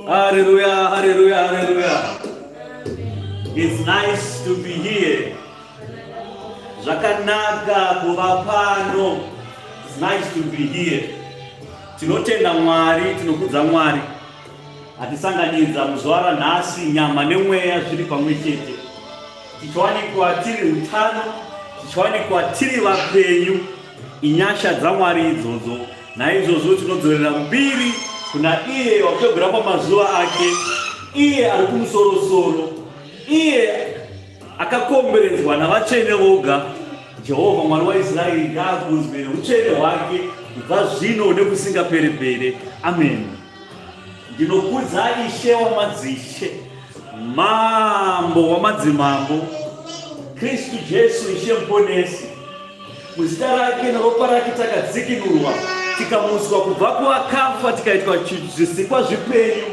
Hallelujah, hallelujah, hallelujah. It's nice to be here. Zvakanaka kuva pano. It's nice to be here. Tinotenda Mwari, tinokudza Mwari. Atisanganidza muzuva ranhasi nyama nemweya zviri pamwe chete. Tichiwanikwa tiri utano, tichiwanikwa tiri vapenyu. Inyasha dzaMwari idzodzo. Naizvozvo tinodzorera mbiri kuna iye wakwegura pamazuva ake, iye ari kumusorosoro, iye akakomberedzwa navatsvene voga. Jehovha Mwari waIsraeri ngaakudzwe neutsvene hwake kubva zvino nekusingaperepere. Ameni. Ndinokudza Ishe wamadzishe, Mambo wamadzimambo, Kristu Jesu Ishe Muponesi. Muzita rake neropa rake takadzikinurwa, tikamutswa kubva kuvakafa, tikaitwa zvisikwa zvipenyu,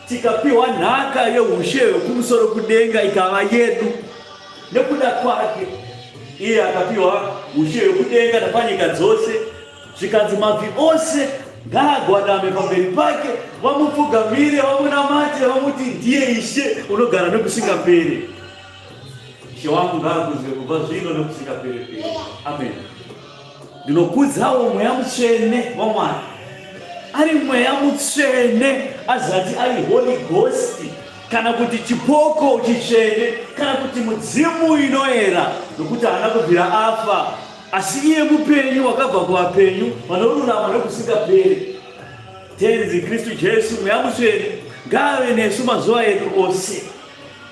tikapiwa nhaka yeushe hwekumusoro kudenga ikava yedu. Nekuda kwake iye akapiwa ushe hwekudenga napanyika dzose, zvikanzi mabvi ose ngaagwadame pamberi pake, vamupfugamire, vamunamate, vamuti ndiye Ishe unogara nekusingaperi. Ishe wangu ngaakudzwe kubva zvino nekusingaperi-peri. Amen. Ndinokudzawo Mweya Mutsvene waMwari. Ari Mweya Mutsvene azati ari Holy Ghost kana kuti chipoko chitsvene kana kuti mudzimu inoera. nokuti haana kubvira afa, asi iye mupenyu wakabva kuvapenyu vanorurama nokusingaperi. Tenzi Kristu Jesu, Mweya Mutsvene ngaave nesu mazuva edu ose.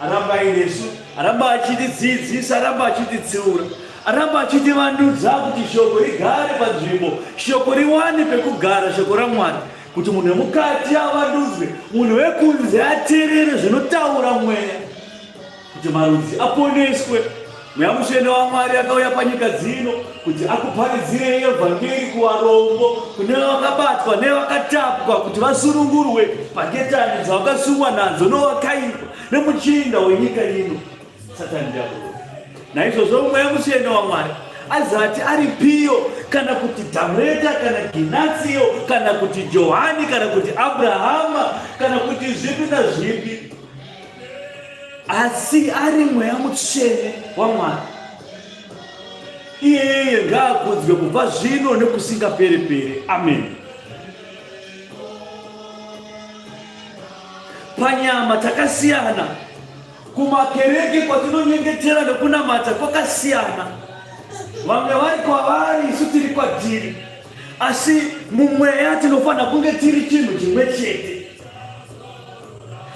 Aramba ainesu, aramba achitidzidzisa, aramba achititsiura, aramba achitivandudza kuti shoko rigare panzvimbo, shoko riwane pekugara, shoko raMwari, kuti munhu wemukati avandudzwe, munhu wekunze ateerere zvinotaura mweya, kuti marudzi aponeswe. Mweya Mutsvene waMwari akauya panyika dzino kuti akuparidzirei evhangeri kuvarombo, kune vakabatwa nevakatapwa, kuti vasunungurwe paketani dzavakasungwa nadzo nowakaipa nemuchinda wenyika ino, Satani Diabolo. Naizvozvo Mweya Mutsvene waMwari azati ari Piyo kana kuti Dhamreta kana Ginatsiyo kana kuti Johani kana kuti Abrahama kana kuti zvipi nazvipi, asi ari Mweya Mutsvene waMwari. Iyeye ngaakudzwe kubva zvino nekusingapere-pere. Ameni. Panyama takasiyana, kumakereke kwatinonyengetera nekunamata kwakasiyana. Vamwe vari kwavari, isu tiri kwatiri, asi mumweya tinofanira kunge tiri chinhu chimwe chete.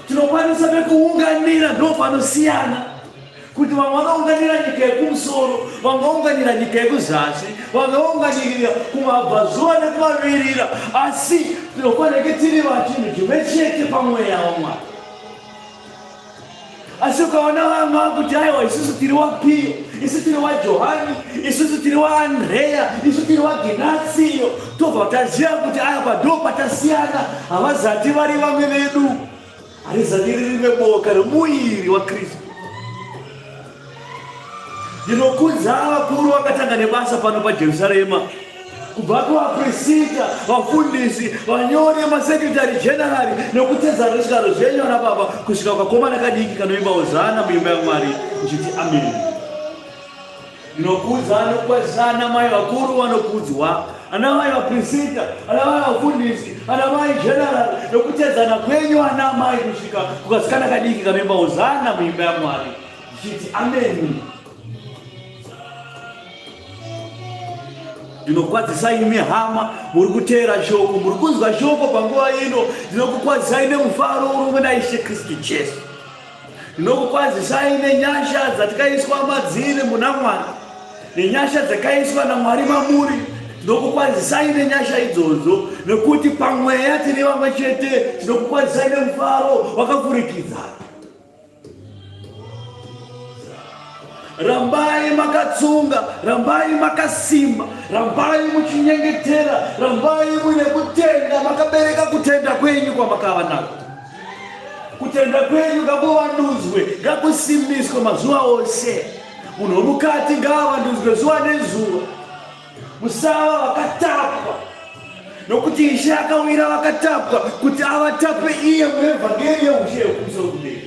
Tinokwanisa pekuunganira ndo panosiyana kuti vamwe vanounganira nyika yekumusoro, vamwe vaunganira nyika yekuzasi, vamwe vaunganirira kumabvazuva nekumavirira, asi tinofanira kunge tiri vachinhu chimwe chete pamweya waMwari. Asi ukaona vamwe vakuti aiwa, isusu tiri waPiyo, isu tiri waJohani, isusu tiri waAndreya, isu tiri waGenatsiyo, tobva taziva kuti apa ndo patasiyana, havazati vari vamwe vedu, harizati riri rimwe boka remuiri waKristu. Ndinokudza vakuru vakatanga nebasa pano paJerusarema, kubva kuvapirisita, vafundisi, vanyori, masekretary general nekutedza nezvigaro zvenyu ana baba kusvika kukakomana kadiki kanoimba hozana muimba yaMwari ndichiti ameni. Ndinokudza anokwazisa ana mai vakuru vanokudzwa, ana mai vapirisita, ana mai vafundisi, ana mai general nekutedzana kwenyu ana mai kusvika kukasikana kadiki kanoimba hozana muimba yaMwari ndichiti ameni. Ndinokwazisai imi hama muri kuteera shoko, muri kunzwa shoko panguva ino. Ndinokukwazisai nemufaro uri muna Ishe Kristu Jesu. Ndinokukwazisai nenyasha dzatikaiswa madziri muna Mwari, nenyasha dzakaiswa naMwari mamuri. Ndinokukwazisai nenyasha idzodzo, nekuti pamweya tiri vamwe chete. Tinokukwazisai nemufaro wakafurikidza. Rambai makatsunga, rambai makasimba, rambai muchinyengetera, rambai muine kutenda, makabereka kutenda kwenyu kwamakava nako. Kutenda kwenyu ngakuvandudzwe, ngakusimbiswe mazuva ose. Munhu womukati ngaavandudzwe zuva nezuva. Musava vakatapwa, nokuti Ishe akawira vakatapwa kuti avatape iye muevhangeri yeushe yekumusoro kudenga.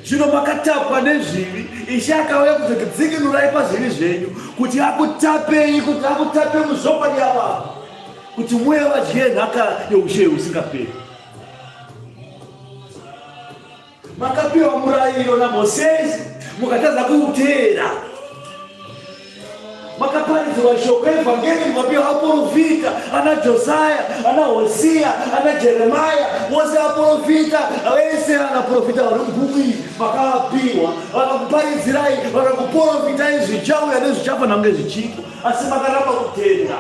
Zvino makatapwa nezvivi, Ishe akauya kuzokudzikinurai pazvivi zvenyu, kuti akutapei, kuti akutape muzvokwadi yavanhu, kuti muye vadye nhaka yeushe husingaperi. Makapiwa murayiro naMosesi mukatadza kuuteera. Makaparidzirwa shoko evhangeri mukapiwa vaporofita ana Josaya, ana Hosiya, ana Jeremaya, vose vaporofita vese vanaporofita vari mubhuku iyi makavapiwa, vakakuparidzirai, vakakuporofitai zvichauya nezvichafanira kunge zvichiitwa, asi makaramba kutenda.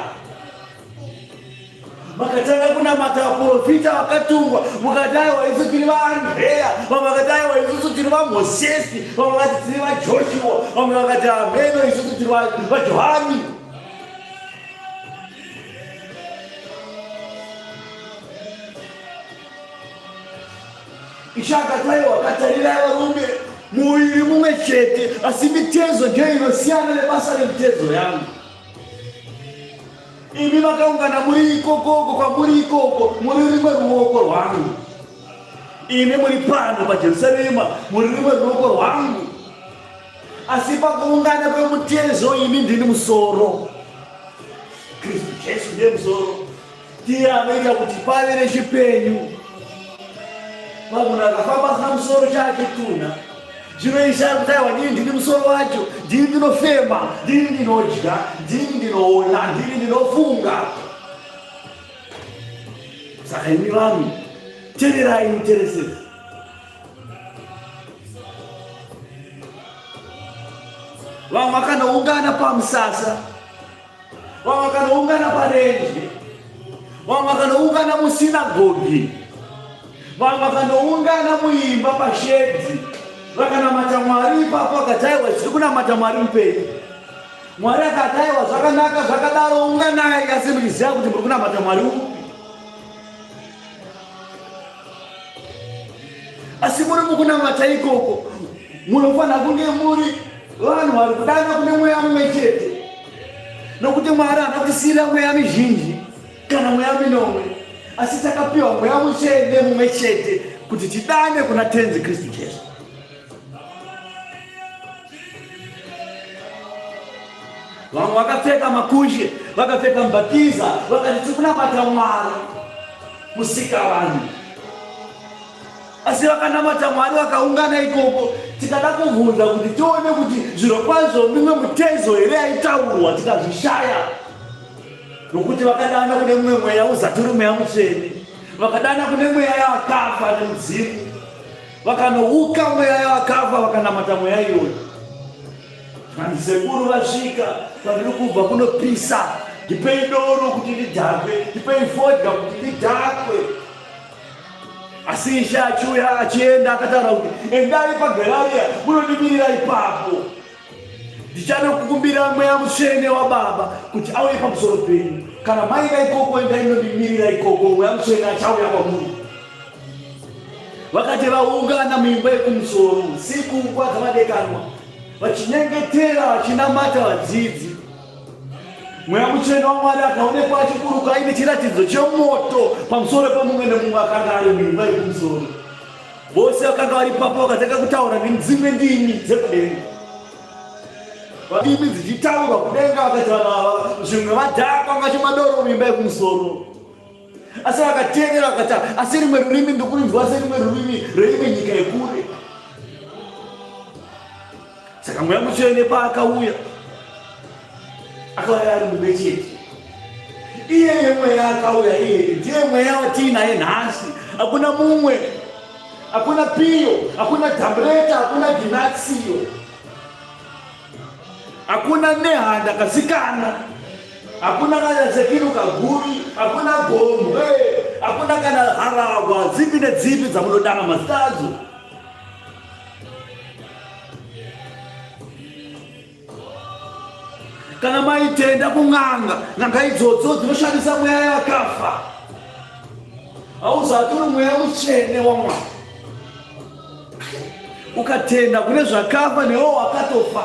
Makatanga kunamata vaprofita vakatungwa, mukati aiwa isu tiri vaAndreya, vamwe vakati aiwa isusu tiri vaMosesi, vamwe vakati tiri vaJoshua, vamwe vakati hameno isusu tiri vaJohani. Ishe akati aiwa katarirai varume, muviri mumwe chete, asi mitezo ndiyo inosiyana nebasa remitezo yangu. Imi makaungana muri ikokoko kwamuri ikoko muri rimwe ruoko rwangu. Imi muri pano paJerusarema muri rimwe ruoko rwangu. Asi pakuungana kwemutezo imi ndini musoro. Kristu Jesu ndiye musoro. Ndiye anoita kuti pave nechipenyu. Pamunhu akafamba asina musoro chaachitunha. Zvino Ishe ari kuti aiwa, ndini ndini musoro wacho, ndini ndinofema, ndini ndinodya, ndini ndinoona, ndini ndinofunga. Saka imi vanhu tererai muteresese. Vamwe vakanoungana pamusasa, vamwe vakanoungana parenje, vamwe vakanoungana musinagogi, vamwe vakanoungana muimba pashedhi, vakanamata Mwari ipapo, vakati aiwa, tiri kunamata Mwari mupenyu. Mwari akati aiwa, zvakanaka zvakadaro, unganai, asi muchiziva kuti muri kunamata Mwari upi. Asi muri mukunamata ikoko munofanira kunge muri vanhu vari kudana kune mweya mumwe chete, nokuti Mwari haana kutisiyira mweya mizhinji kana mweya minomwe, asi takapiwa mweya mutsvene mumwe chete kuti tidane kuna Tenzi Kristu Jesu. Vamwe vakapfeka makushe, vakapfeka mbatiza, vakati tiri kunamata Mwari musika vanhu, asi vakanamata Mwari vakaungana ikoko. Tikada kubvunza kuti tione kuti zviro kwazvo mimwe mutezo here yaitaurwa, tikazvishaya, nokuti vakadana kune mumwe mweya uzati uri mweya mutsvene, vakadana kune mweya yavakafa nemudzimu, vakanouka mweya yavakafa, vakanamata mweya iyoyo. Hanzi sekuru vasvika kwandiri kubva kunopisa, ndipei doro kuti ndidhakwe, ndipei fodya kuti ndidhakwe. Asi Ishe achiuya achienda akataura kuti endai paGararia munondimirira ipapo, ndichanokukumbira mweya mutsvene waBaba kuti auye pamusoro penyu. Kana maenda ikoko, endai munondimirira ikoko, mweya mutsvene achauya kwamuri. Vakati vaungana muimba yekumusoro usiku nguva dzamadekanwa, vachinyengetera vachinamata vadzidzi, Mweya Mutsvene waMwari akaonekwa achiburuka aine chiratidzo chemoto pamusoro pemumwe nemumwe akanga ari muimba yekumusoro. Vose vakanga vari ipapo vakatanga kutaura nedzimwe ndimi dzekudenga. Ndimi dzichitaurwa kudenga, vakati vanhu ava zvimwe vadhakwa vachimadoro muimba yekumusoro. Asi vakateerera vakati, asi rimwe rurimi ndokurinzwa serimwe rurimi reimwe nyika yekure. Saka Mweya Mutsvene paakauya, akauya ari mumwe chete. Iyeye Mweya akauya iyeye ndiye Mweya watiinaye nhasi. Hakuna mumwe, hakuna Piyo, hakuna Dhambureta, hakuna Ginatsiyo, hakuna Nehanda kasikana, hakuna kana Sekuru Kaguvi, hakuna Gombwe, hakuna kana harahwa dzipi nedzipi dzamunodana mazita adzo. Kana maitenda kun'anga, n'anga idzodzo dzinoshandisa mweya yakafa. Hauzati uri mweya mutsvene waMwari. Ukatenda kune zvakafa newe wakatofa.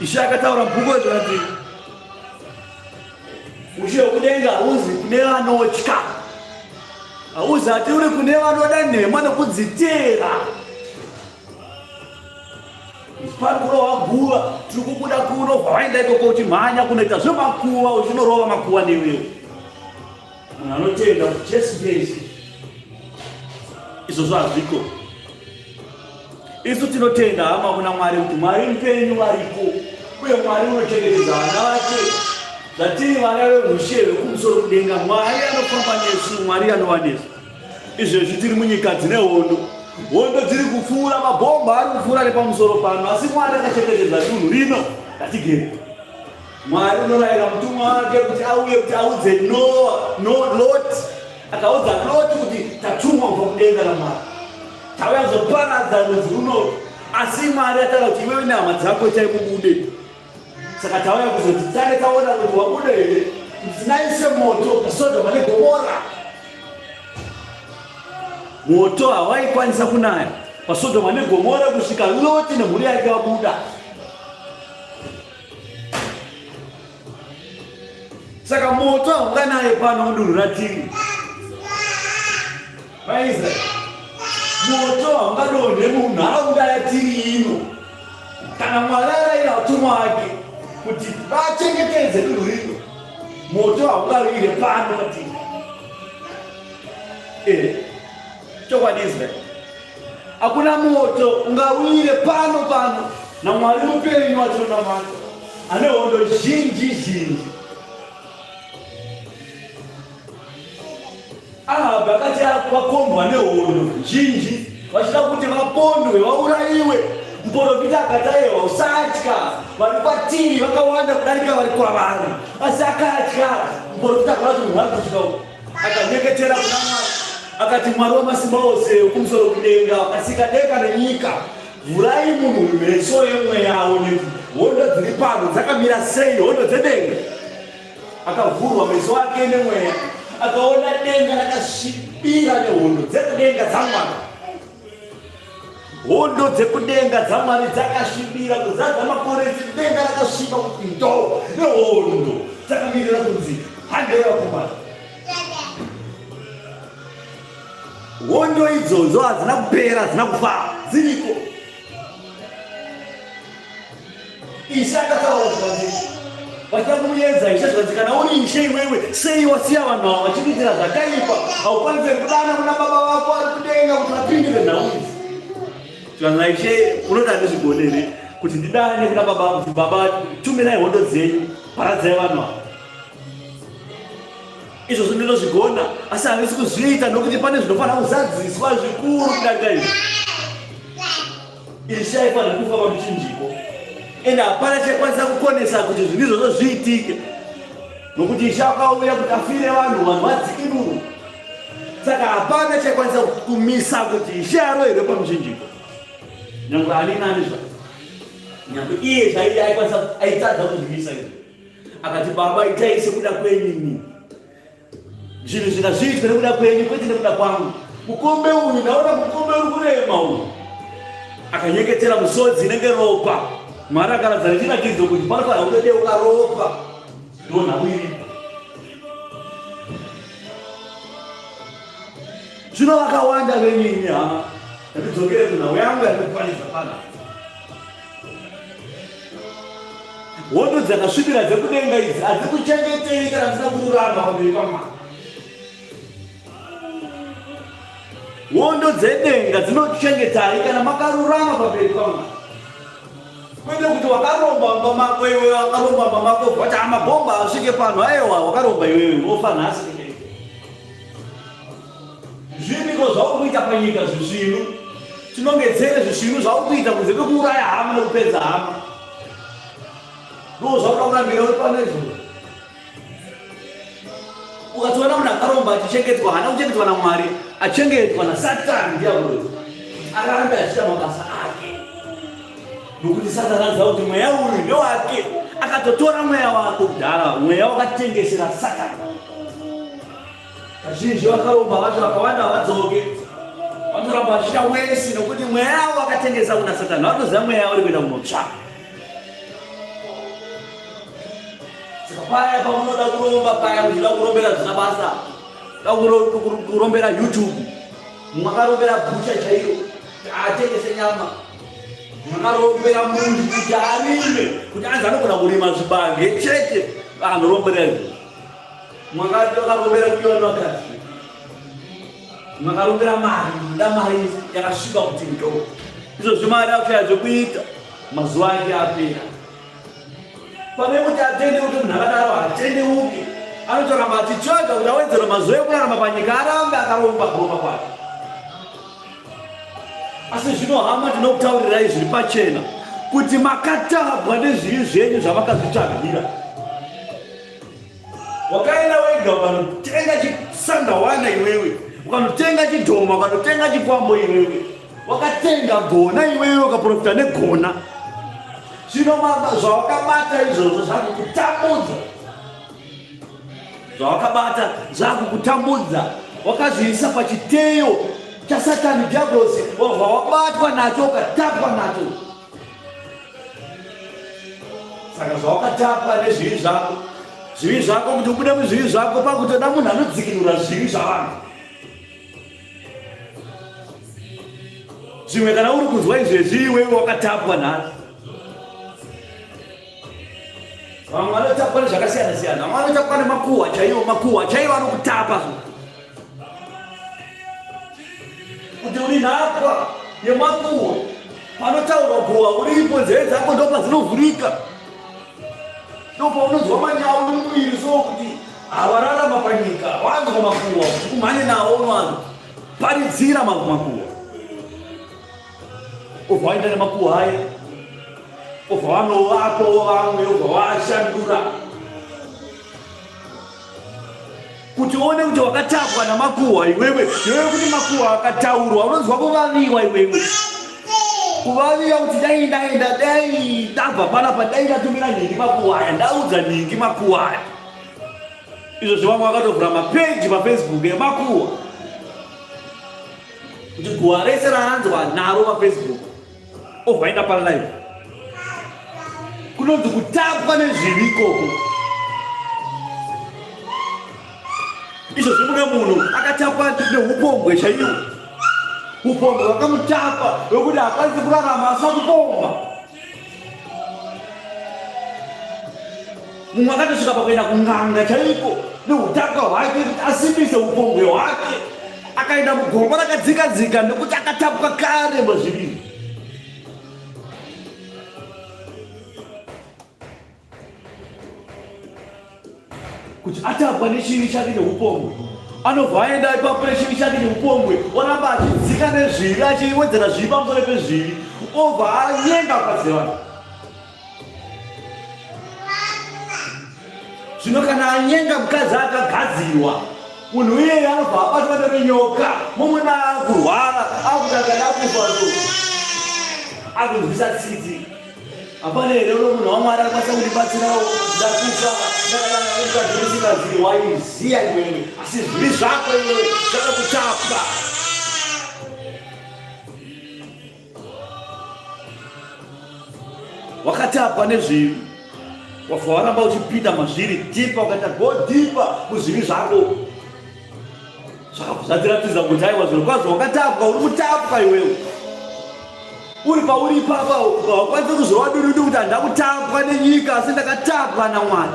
Ishe akataura bhuku zvakanzi Ushe hwekudenga hauzi kune vanotya, hauzati uri kune vanoda nhema nokudziteera. Pari kurova guva, tiri kubuda kuno, waenda ikoko uchimhanya kunoita zvemakuva, uchinorova makuva newewo. Munhu anotenda kuti Jesu ndiye Ishe, izvozvo hazviko. Isu tinotenda hama kuna Mwari kuti Mwari mupenyu variko uye Mwari unochengetedza vana vake. Zvatiri vana vehushe hwekumusoro kudenga, Mwari anofamba nesu, Mwari anova nesu. Izvezvi tiri munyika dzine hondo, hondo dziri kupfuura, mabhomba ari kupfuura nepamusoro pano, asi Mwari akachengetedza dunhu rino ratigere. Mwari unorayira mutumwa wake kuti auye kuti audze Noa, no, Lot. Akaudza Lot kuti tatumwa kubva kudenga raMwari. Tauya kuzoparadza rudzi runo. Asi Mwari ataura kuti iwewe nehama dzako itai mubude. Saka tauya kuzoti tare taona kuti wabuda here kuti tinaise moto paSodoma neGomora. Moto hawaikwanisa kunaya paSodoma neGomora kusvika Loti nemhuri yake vabuda. Saka moto haunganaye pano mudunhu ratiri vaIsraeri, moto haungadonhe munharaunda yatiri ino. Kana Mwari arayira vatumwa vake kuti vachengetedze dunhu rino, moto haungarwire pano patiri. Eh. Chokwadi Israel. Hakuna moto ungawire pano pano naMwari mupenyu watinonamata ane hondo zhinji zhinji. Ahabhi akati vakombwa nehondo zhinji vachida kuti vapondwe vaurayiwe. Muprofita akati aiwa usatya, vari kwatiri vakawanda kudarika vari kwavari. Asi akatya. Muprofita akaona kuti munhu ari kutya uyu. Akanyeketera kuna Mwari akati, Mwari wamasimba ose wekumusoro kudenga akasika denga nenyika, vhurai munhu uyu meso emweya aone kuti hondo dziri pano dzakamira sei, hondo dzedenga. Akavhurwa meso ake nemweya, akaona denga rakasvibira nehondo dzekudenga dzaMwari. Hondo dzekudenga dzaMwari dzakasvibira kuzadza makore denga rakasviba kuti ndo nehondo dzakamirira kunzi handei vakomana. Hondo idzodzo hadzina kupera, hadzina kufa, dziriko. Ishe akataura zvikanzi vachida kumuedza Ishe zvikanzi kana uri Ishe iwewe sei wasiya vanhu ava vachikuitira zvakaipa haukwanise kudana kuna baba vako ari kudenga kuti vapindure nhau idzi zvikanzi naIshe unoda handizvigone here kuti ndidane kuna baba kuti baba tumirai hondo dzenyu paradzai vanhu ava izvozvo ndinozvigona asi handisi kuzviita nokuti pane zvinofanira kuzadziswa zvikuru kudarika izvi Ishe aifanira kufa pamuchinjiko ende hapana chaikwanisa kukonesa kuti zvinhu izvozvo zviitike nokuti Ishe akauya kuti afire vanhu, vanhu vadzikinurwe. Saka hapana chaikwanisa kumisa kuti Ishe aroherwe pamuchinjiko, nyangwe ani nani zva nyangwe iye zvaiye aikwanisa aitadza kuzvimisa izvo. Akati, Baba, itai sekuda kwenyu imi. Zvinhu zvingazviitwe nekuda kwenyu kwete nekuda kwangu. Mukombe uyu ndaona mukombe uri kurema uyu. Akanyeketera musodzi inenge ropa. Mwari akaratidza nechiratidzo kuti panofanira kutodeuka ropa. Ndonhau iripo. Zvino vakawanda venyu imi hama, ngatidzokere kunhau yangu yandikuparidza pana. Hondo dzakasvibira dzekudenga idzi hadzikuchengetei kana musina kururama pamberi paMwari. Hondo dzedenga dzinokuchengetai kana makarurama pamberi paMwari. Kwete kuti wakaromba mumba mako iwe, wakaromba mumba mako wati amabhomba asvike pano. Aiwa, wakaromba iwewe, unofa nhasi. Zviipiko zvauri kuita panyika zvisvinu? Tinongedzere zvisvinu zvauri kuita kunze kwekuuraya hama nekupedza hama. Ndoo zvauda kurambira uri pano izvozvo. Ukatoona munhu akaromba achichengetwa, haana kuchengetwa naMwari, achengetwa naSatani ndiabhurosi. Arambe achiita mabasa ake. Nokuti Satani anoziva kuti mweya uyu ndewake. Akatotora mweya wako kudhara, mweya wakatengesera Satani. Kazhinji vakaromba vacho vakawanda havadzoke, vanoramba vachiita wesi nokuti mweya wavo wakatengesa kuna Satani. Vanotoziva mweya uri kuenda kunotsva. Saka paya pamunoda kuromba paya muchida kurombera zvisina basa, da kurombera YouTube, makarombera bhucha chairo atengese nyama, makarombera munhu kuti arime, kuti anzi anogona kurima zvibage chete, anorombera izvo. Mwakati wakarombera kupiwa vakadzi. Mwakarombera mari, nda mari yakasviba kuti ndo. Izvozvi mari akushaya zvekuita, mazuva ake apera. Pane kuti atendeuke munhu akadaro hatendeuke. Anotoramba achitsvaga kuti awedzere mazuva ekurarama panyika arambe akaromba kuromba kwake. Asi zvino hama, ndinokutaurirai zviri pachena kuti makatabwa nezvivi zvenyu zvamakazvitsvagira. Wakaenda wega ukanotenga chisandawana iwewe, ukanotenga chidhoma, ukanotenga chikwambo iwewe, wakatenga gona iwewe, ukaprofita negona. Zvino zvawakabata izvozvo zvakukutambudza, zvawakabata zvakukutambudza, wakazviisa pachiteyo chaSatani Dhiabhorosi, wabva wabatwa nacho ukatapwa nacho. Saka zvawakatapwa nezvivi zvako, zvivi zvako, kuti ubude muzvivi zvako pakutoda munhu anodzikinura zvivi zvavanhu. Zvimwe kana uri kunzwa izvezvi iwewe wakatapwa nhasi. Vamwe vanotapwa nezvakasiyana siyana, vamwe vanotapwa nemakuhwa chaiwo, makuhwa chaiwo anokutapa. Kuti uri nhapwa yemakuhwa. Panotaurwa guhwa uripo, nzeve dzako ndopadzinovhurika. Ndopaunonzwa manyawu mumuviri so kuti hawararama panyika, wanzwa makuhwa kuti umhanye nawo unoanzwa. Paridzira makuhwa. Obva waenda nemakuhwa aye. Obva wanovapawo vamwe, obva waashandura. Kuti uone kuti wakatapwa namakuhwa iwewe, iwewe kuti makuhwa akataurwa unonzwa kuvaviwa iwewe. Kuvaviwa kuti dai ndaenda, dai ndabva panapa, dai ndatumira nhingi makuhwa aya, ndaudza nhingi makuhwa aya. Izvozvi vamwe vakatovhura mapeji paFacebook emakuhwa. Kuti guhwa rese raanzwa naro paFacebook. Obva aenda palive. Kunonzi kutapwa nezvivi ikoko. Izvozvi mune munhu akatapwa neupombwe chaiwo. Upombwe hwakamutapa wekuti haakwanisi kurarama asina kupomba. Mumwe akatosvika pakuenda kun'anga chaiko neutapwa hwake kuti asimbise upombwe hwake. Akaenda mugomba rakadzika dzika nekuti akatapwa kare muzvivi. Kuti atapwa nechivi chake neupombwe anobva aenda ipapo nechivi chake neupombwe oramba achidzika nezvivi achiwedzera zvivi pamusoro pezvivi obva anyenga vakadzi vevanhu. Zvino kana anyenga mukadzi akagadzirwa, munhu iyeye anobva abatwa nerunyoka, mumwe naakurwara, akuti akada kufa so akunzwisa tsitsi. Hapana here uno munhu waMwari akwanisa kundibatsirawo, ndakufa ndakadana mukadzi ndisingazivi, waiziya iwewe, asi zvivi zvako iwewe zvakakutapa. Wakatapwa nezvivi, wafa waramba uchipinda mazviri deeper, ukaita go deeper muzvivi zvako, zvatiratidza kuti aiwa zvirokwazvo wakatapwa, uri kutapwa iwewe. Uri pauri ipapa haukwanisi kuzova dududu kuti handina kutapwa nenyika asi ndakatapwa naMwari.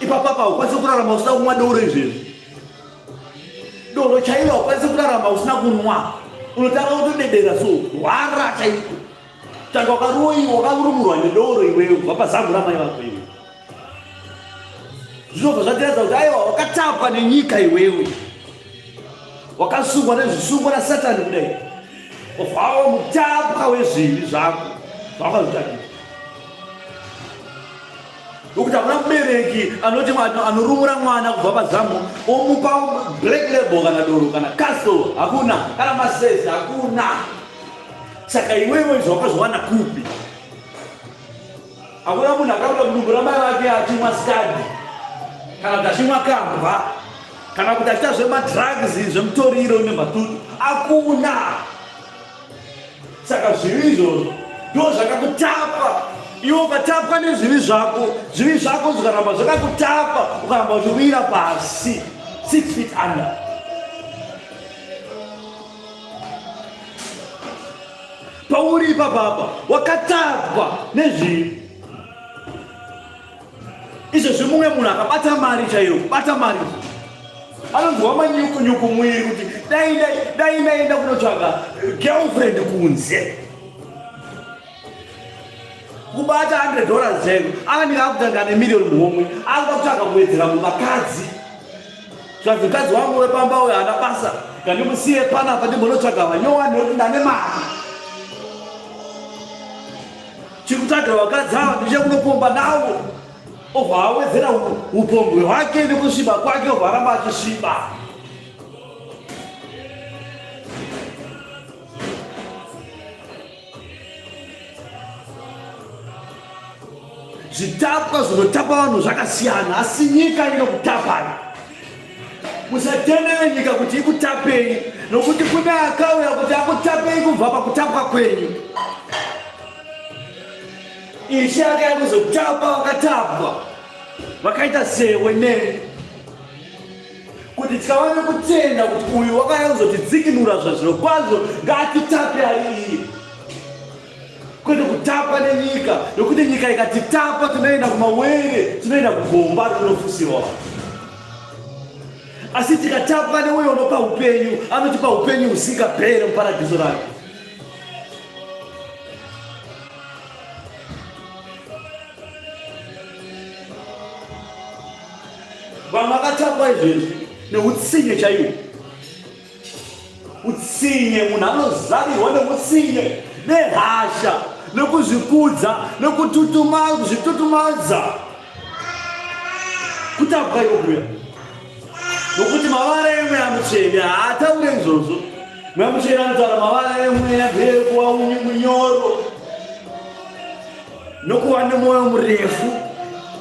Ipapapa haukwanisi kurarama usina kumwa doro izvezvi. Doro chairo haukwanisi kurarama usina kunwa. Unotanga kutodedera so rwara chaiko. Tanga wakaroiwa wakarumurwa nedoro iwewe kubva pazamu ramai vako iwewe. Zvinobva zvatiratidza kuti aiwa wakatapwa nenyika iwewe. Wakasungwa nezvisungo naSatani kudai. Wabvawo mutapwa wezvivi zvako zvawakazvitakira. Nokuti hakuna mubereki anoti anorumura mwana kubva pazamu omupa black label kana doro kana castle, hakuna, kana masese, hakuna. Saka iwewe izvo wakazviwana kupi? Hakuna munhu akabuda mudumbu ramai vake achimwa skadi kana kuti achimwa kambwa kana kuti achiita zvemadrugs zvemutoriro nematutu, hakuna. Saka zvivi izvozvo ndo zvakakutapa iwe, ukatapwa nezvivi zvako, zvivi zvako zvikaramba zvakakutapa, ukaramba uchiwira pasi 6 feet under. Pauri ipapapa wakatapwa nezvivi izvezvi. Mumwe munhu akabata mari chaiyo, kubata mari anonzwa manyukunyuku mwiri kuti dai dai dai ndaenda kunotsvaga girlfriend kunze. Kubata 100 dollars chaiko anenge akutanga nemiriyoni muhomwe, akuda kutsvaga kuwedzera muvakadzi. Zvanzi mukadzi wangu wepamba uyo haana basa, ngandimusiye panapa ndimbonotsvaga vanyowani nekuti ndane mari. Chiri kutsvagira vakadzi ava ndichekunopomba navo. Obva awedzera upombwe hwake nekusviba kwake, obva aramba achisviba. Zvitapwa zvinotapa vanhu zvakasiyana, asi nyika inokutapai. Musatendere nyika kuti ikutapei, nokuti kune akauya kuti akutapei kubva pakutapwa kwenyu. Ishe akauya kuzotapa vakatapwa vakaita sewe neni, kuti tikava nekutenda kuti uyu wakauya kuzotidzikinura zvazvirokwazvo, ngaatitape ari iye, kwete kutapwa nenyika, nokuti nyika ikatitapa tinoenda kumawere, tinoenda kugomba rinofusirwa. Asi tikatapwa neuyo unopa upenyu, anotipa upenyu husingapere muparadhiso rake. Vanhu vakatapwa izvezvi neutsinye chaiwo. Utsinye, munhu anozarirwa neutsinye nehasha nekuzvikudza nekututuma kuzvitutumadza kutapwa iko kuya nokuti mavara emweya mutsvene haataure izvozvo. Mweya mutsvene anotaura mavara emweya ndeyekuva munyoro nokuva nemwoyo murefu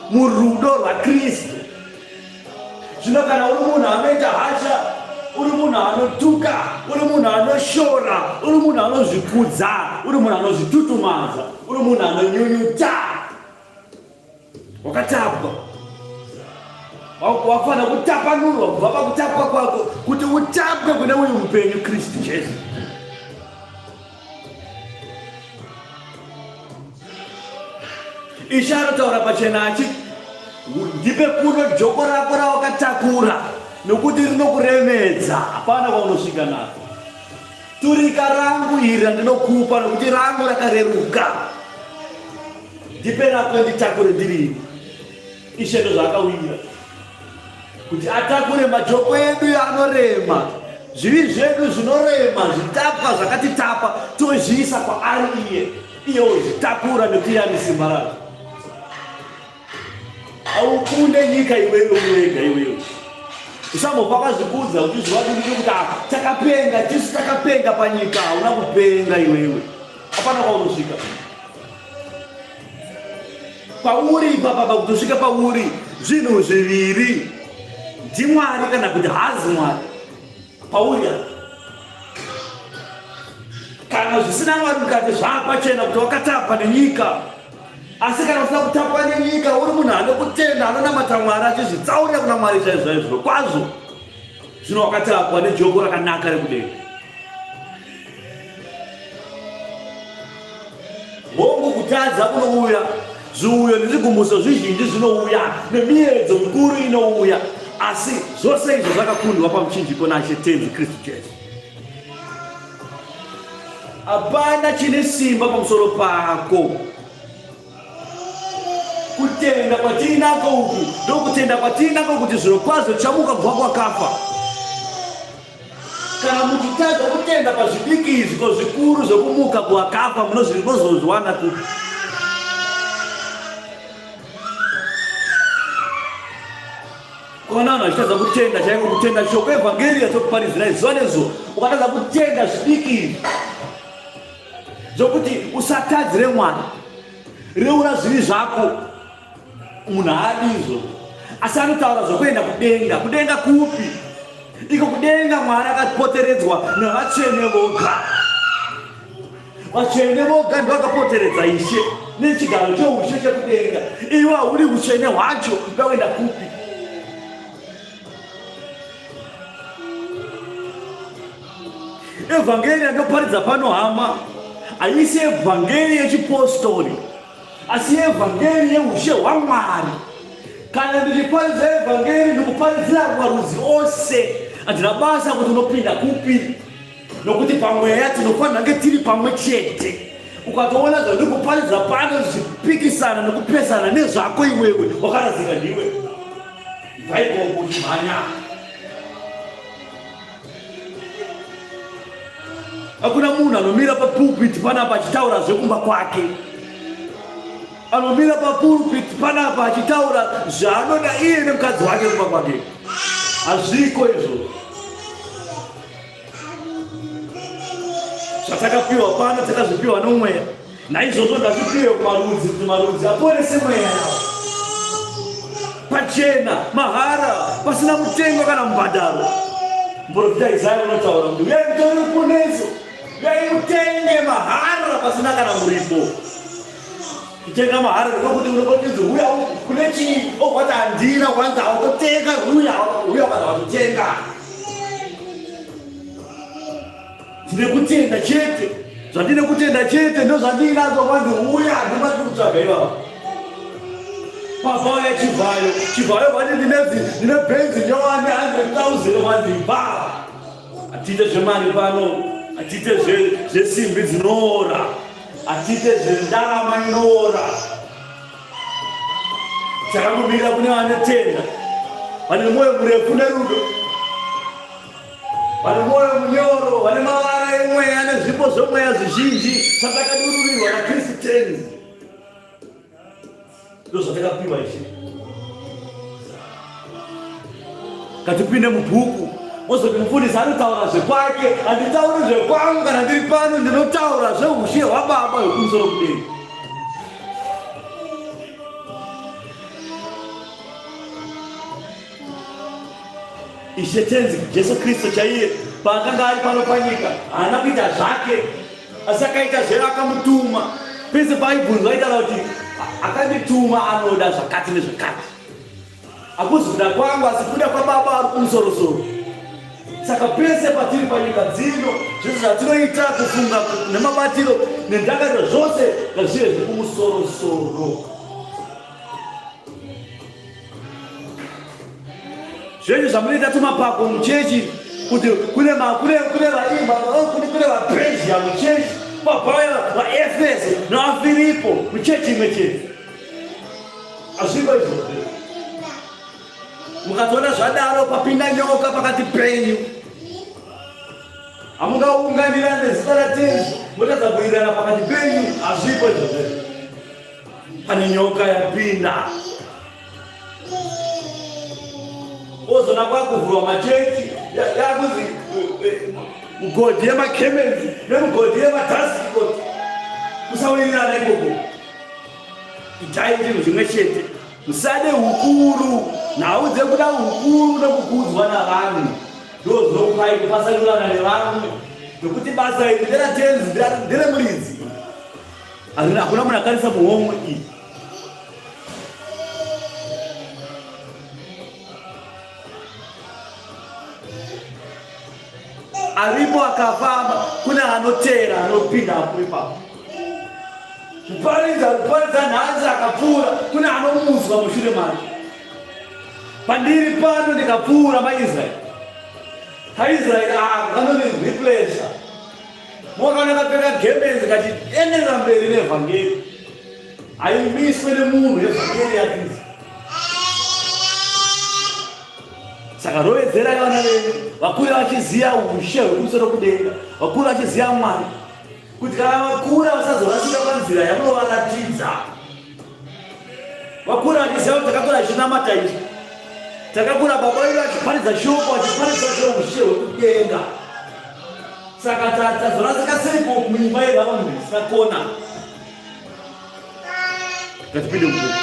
murudo rwaKristu. Zvino kana uri munhu anoita hasha, uri munhu anotuka, uri munhu anoshora, uri munhu anozvikudza, uri munhu anozvitutumadza, uri munhu anonyunyuta, wakatapwa. Wafanira kutapanurwa kubva pakutapwa kwako kuti utapwe kune uyu mupenyu Kristu Jesu. Ishe anotaura pachena achiti, Ndipe kuno joko rako rawakatakura, nokuti rinokuremedza, hapana kwaunosvika naro. Turika rangu iri randinokupa, nokuti rangu rakareruka. Ndipe rako nditakure ndirini. Ishe ndozvaakawira kuti atakure majoko edu anorema, zvivi zvedu zvinorema, zvitapwa zvakatitapa, tozviisa kwaari iye, iye ozvitakura nekuti iye ane simba razvo. Haukunde nyika iwewe uri wega iwewe. Usambofa wakazvikudza uchizvivadurire kuti ah, takapenga, tisu takapenga panyika. Hauna kupenga iwewe, hapana kwaunosvika. Pauri ipapa pakutosvika pauri zvinhu zviviri, ndiMwari kana kuti haazi Mwari pauri apa. Kana zvisina Mwari mukati zvaapachena kuti wakatapwa nenyika. Asi kana usina kutapwa nenyika, uri munhu anokutenda, anonamata Mwari, achizvitsaurira kuna Mwari chaizvo chaizvo kwazvo, zvino wakatapwa nejoko rakanaka rekudenga. Hongu, kutadza kunouya, zviuyo nezvigumbuso zvizhinji zvinouya, nemiedzo mikuru inouya, asi zvose izvo zvakakundwa pamuchinjiko naShe Tenzi Kristu Jesu. Hapana chine simba pamusoro pako. Kutenda kwatiinako uku ndokutenda kwatiinako kuti zvirokwazvo tichamuka kubva kwakafa. Kana muchitadza kutenda pazvidiki izvi, ko zvikuru zvekumuka kuvakafa munozozviwana kupi? Kuona vanhu vachitadza kutenda chaiko, kutenda shoko evhangeri yatokuparidzirai zuva nezuva, ukatadza kutenda zvidiki izvi zvokuti usatadzire Mwari, reura zvivi zvako. Munhu haadi izvo, asi anotaura zvokuenda kudenga. Kudenga kupi? Iko kudenga Mwari akapoteredzwa nevatsvene voga. Vatsvene voga ndovakapoteredza Ishe nechigaro choushe chekudenga. Iwe hauri utsvene hwacho, uda kuenda kupi? Evhangeri yandoparidza pano hama haisi evhangeri yechipostori asi evhangeri yeushe hwaMwari. Kana ndichiparidza evhangeri ndikuparidzira marudzi ose, handina basa kuti unopinda kupi, nokuti pamweya tinofanira kunge tiri pamwe chete. Ukatoona zvandiri kuparidza pano zvichipikisana nekupesana nezvako iwewe, wakaradzika ndiwe. Ibva ikoko uchimhanya. Hakuna munhu anomira papulpit panapa achitaura zvekumba kwake. Anomira papulpit panapa achitaura zvaanoda iye nemukadzi wake kumba kwake. Hazviko izvo. Zvatakapiwa pano takazvipiwa nomweya. Naizvozvo ndazvipiwe kumarudzi kuti marudzi aporese mweya yavo pachena mahara pasina mutengo kana mubhadharo. Muprofita Isaya unotaura kuti uyai mutore ruponeso, uyai mutenge mahara pasina kana muripo. Kutenga mahara ndikokuti unokotinzi uya kune chii okwati handina kwanza autotenga uya uya kwanza watotenga. Ndine kutenda chete, zvandine kutenda chete ndozvandiinazo kwanzi uya handibati kutsvaga ivava. Pavauya Chivhayo, Chivhayo vati ndine bhenzi nyowani 100,000 vanzi bva. Hatiite zvemari pano, hatiite zvesimbi dzinoora, hatiite zvendarama inoora. Takangomirira kune vanotenda, vane mwoyo murefu nerudo, vane mwoyo munyoro, vane mavara emweya nezvipo zvemweya zvizhinji zvatakadururirwa naKristu Tenzi. Ndozvatakapiwa ishe. Ngatipinde mubhuku mozoti mufundisi anotaura zvekwake, handitauri zvekwangu kana ndiri pano, ndinotaura zveushe hwababa hwekumusoro kudenga. Ishe Tenzi Jesu Kristu chaiye paakanga ari pano panyika haana kuita zvake asi akaita zve akamutuma. Pese paaibvunzwa aitaura kuti akandituma anoda zvakati nezvakati. Hakuzi kuda kwangu asi kuda kwababa ari kumusorosoro. Saka pese patiri panyika dzino zvese zvatinoita kufunga nemabatiro nendangariro zvose ngazvive zvekumusorosoro. Zvenyu zvamunoita tumapako muchechi kuti kune kune kune vaimba oh, kune kune vaPersia muchechi vabvauya vaEfeso nevaFiripo muchechi imwe chete. Hazviko izvozvo. Mukatoona zvadaro papinda nyoka pakati penyu. Hamungaunganira nezita raTenzi motadza kuwirirana pakati penyu. Hazviko izvozvo. Pane nyoka yapinda. Ozona kwakuvhurwa machechi yakuzi eh, eh, mugodhi yemakemenzi nemugodhi yemadhasikoti kusawirirana ikoko. Itai chinhu chimwe chete, musade ukuru. Nhau dzekuda ukuru nekukudzwa navanhu ndo zvinokupai kupasanurana nevamwe, nokuti basa iri nderatenzi, nderemuridzi. Hakuna munhu akarisa muhomwe iyi. Aripo akafamba, kune anoteera anopinda apo ipapo. Kuparidza kuparidza nhasi akapfuura, kune anomutswa mushure make. Pandiri pano ndikapfuura maIsraeri. KaIsraeri aka kanondireplacer. Mwakaona kapfeka gemenzi kachienderera mberi nevhangeri. Haimiswe nemunhu evhangeri yaKristu. Saka rovedzerai vana venyu vakure vachiziva ushe hwekumusoro kudenga, vakure vachiziva Mwari, kuti kana vakura vasazorasika panzira yamunovaratidza. Vakura vachiziva kuti takakura achinamata izvi, takakura baba vedu vachiparidza shoko, vachiparidza zveushe hwekudenga. Saka tazorasika seiko muimba yeraundi isina kona? Ngatipinde mubhuku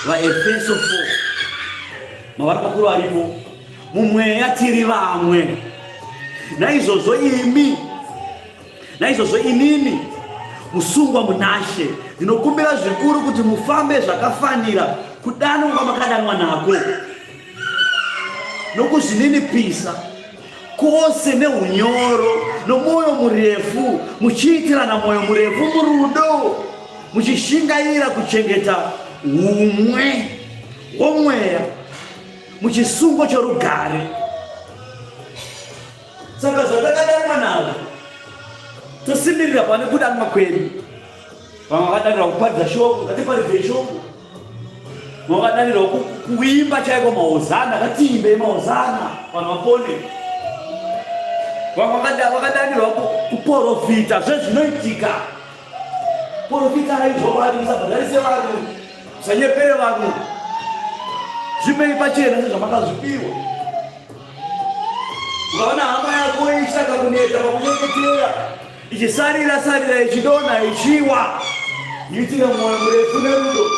vaEfeso 4 mavara makuru arimo mumweya tiri vamwe naizvozvo imi naizvozvo inini musungwa munashe ndinokumbira zvikuru kuti mufambe zvakafanira kudanwa kwamakadanwa nako nokuzvininipisa kwose neunyoro nomwoyo murefu muchiitirana mwoyo murefu murudo muchishingaira kuchengeta humwe hwomweya muchisungo chorugare. Saka zvatakadanwa nazvo tosimbirira pane kudanwa kwedu. Vamwe vakadanirwa kuparidza shoko, ngatiparidzei shoko. Vamwe vakadanirwa kuimba chaiko mahozana, ngatiimbei mahozana vanhu vapone. Vamwe vakadanirwa kuporofita zvezvinoitika. Porofitai zvokwadi, musabhadharise vanhu, musanyepere vanhu, zvipei pachena sezvamakazvipiwa. Ukaona hama yako ichitanga kuneta pakunyengetera, ichisarira sarira, ichidonha, ichiwa, iitire mwoyo murefu nerudo.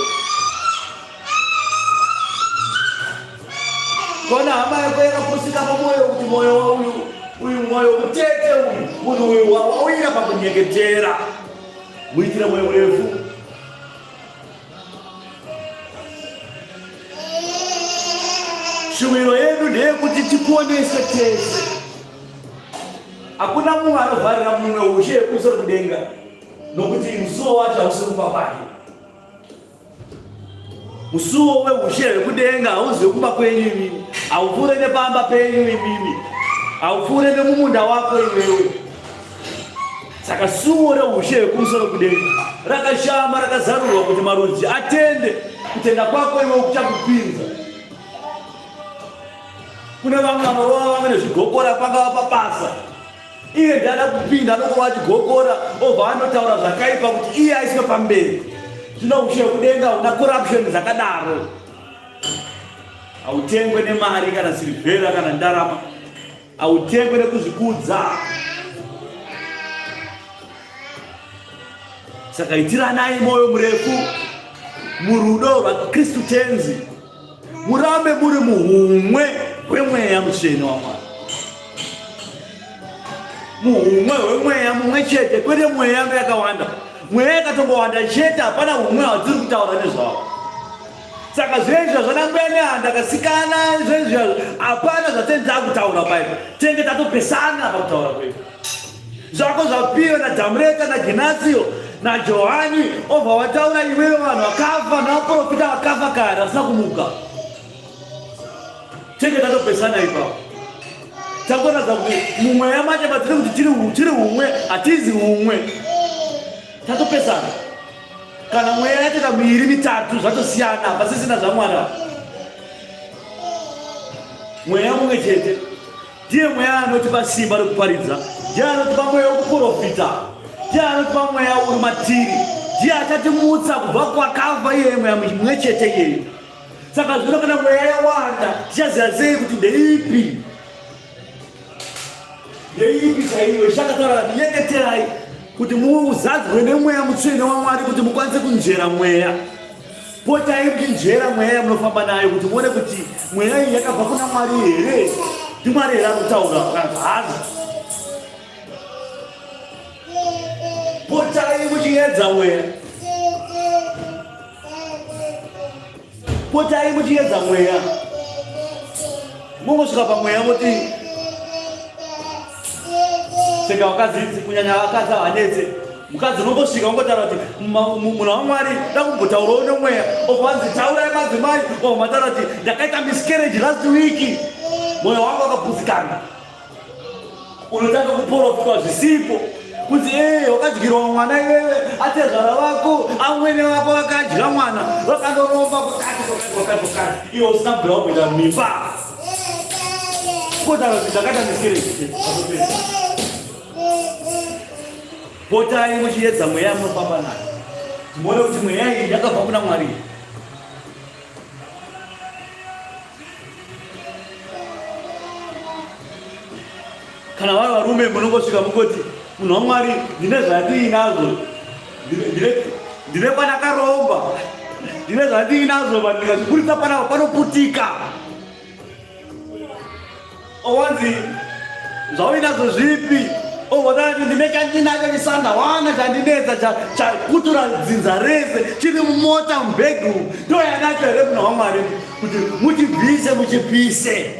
Ukaona hama yako yakapusika pamwoyo kuti mwoyo uyu uyu mwoyo mutete uyu munhu uyu wawira pakunyengetera, muitire mwoyo murefu. Shuviro yedu ndeyekuti tiponeswe tese. Hakuna mumwe anovharira mumwe ushe yekumusoro kudenga nokuti musuwo wacho hausi kumba kwake. Musuwo weushe hwekudenga hauzi wekumba kwenyu imimi, haupfuure nepamba penyu imimi, haupfuure nemumunda wako iwewe. Saka suwo reushe hwekumusoro kudenga rakashama rakazarurwa kuti marudzi atende. Kutenda kwako iwe kuchakupinza. Kune vamwe vanorova vamwe nezvigokora pangava pabasa iye ndiye ada kupinda anongova achigokora obva anotaura zvakaipa kuti iye aiswe pamberi. Zvino ushe hwekudenga huna corruption dzakadaro. Hautengwe nemari kana sirivhera kana ndarama, hautengwe nekuzvikudza. Saka itiranai mwoyo murefu murudo rwaKristu Tenzi, murambe muri muhumwe hwemweya mutsvene waMwari, muhumwe hwemweya mumwe chete, kwete mweya yakawanda. Mweya yakatongowanda chete, hapana humwe hwatiri kutaura nezvawo. Saka zvezvia zvana mbuya nehanda kasikana zvezvia hapana zvatenge takutaura paipa, tenge tatopesana pakutaura kwedu. Zvako zvapiwa naDhamureta naGenasio naJohani obva wataura iwewe vanhu vakafa navaprofita vakafa kare vasina kumuka. Tenge tatopesana ipapo. Takuratidza kuti mumweya manje matiri kuti tiri humwe hatizi humwe. Tatopesana. Kana mweya yatoita miiri mitatu zvatosiyana pasisina zvaMwari apa. Mweya mumwe chete. Ndiye mweya anotipa simba rekuparidza, ndiye anotipa mweya wekuprofita, ndiye anotipa mweya uri matiri, ndiye achatimutsa kubva kwakafa iyeye mweya mumwe chete iyeyo. Saka zvino kana mweya yawanda, tichaziva sei kuti ndeipi? Ndeipi chaiyo? Ichakataura kuti nyengeterai kuti muzadzwe nemweya mutsvene waMwari kuti mukwanise kunzvera mweya. Potai muchinzvera mweya yamunofamba nayo kuti muone kuti mweya iyi yakabva kuna Mwari here, ndiMwari here anotaura kana kuti haazi. Potai muchiedza mweya, potai muchiedza mweya, mongosvika pamweya moti seka vakadzi, kunyanya vakadzi havanetse. Mukadzi unongosvika ungotaura kuti munhu waMwari ndakumbotaurawo nomweya, obva wanzi taurai madzimai, obva mataura kuti ndakaita miscarriage last week, mwoyo wangu wakaputsikana. Unotanga kuporofitwa zvisipo kuti ee wakadyirwa mwana iwewe, atezvara vako amwene vako vakadya mwana vakandoromba kwakati kwakati kwakati kwakati, iwe usina kubvira wamboita mimba. Kotaura kuti ndakaita miscarriage. Potai muchiedza mweya yamunofamba nayo, muone kuti mweya iyi yakabva kuna Mwari. Kana vari varume munongosvika mungoti munhu waMwari ndine zvandiinazvo, ndine pandakaromba, ndine zvandiinazvo, vanhu ndikazviburitsa panapa panoputika. Owanzi zvauinazvo zvipi? Owanzi ndine chandinacho chisandawana chandinetsa chakutura dzinza rese chiri mumota mubhegi umu, ndoyanacho here munhu waMwari kuti muchibvise muchipise?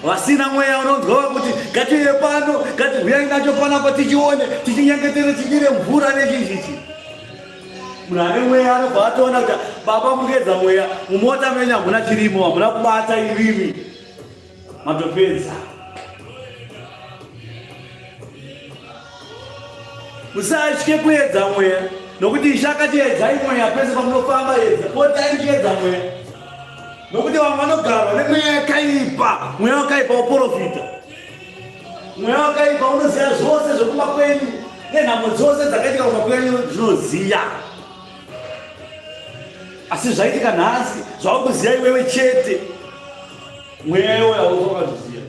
Vasina mweya unonzwa kuti ngatiuye pano, ngatiuyai nacho panapa tichione, tichinyengetere, tichire mvura nechichichi. Munhu ane mweya anobva atoona kuti baba mungedza mweya mumota menyu hamuna chirimo, hamuna kubata imimi matopedza. Musatye kuedza mweya, nokuti Ishe akati edzai mweya pese pamunofamba, edza potai muchiedza mweya, nokuti vamwe vanogarwa nemweya yakaipa. Mweya wakaipa uporofita, mweya wakaipa unoziva zvose zvekumba kwenyu nenhamo dzose dzakaitika kumba kwenyu zvinoziya, asi zvaitika nhasi zvawakuziva iwewe chete. Mweya iwoyo haufa wakazviziva.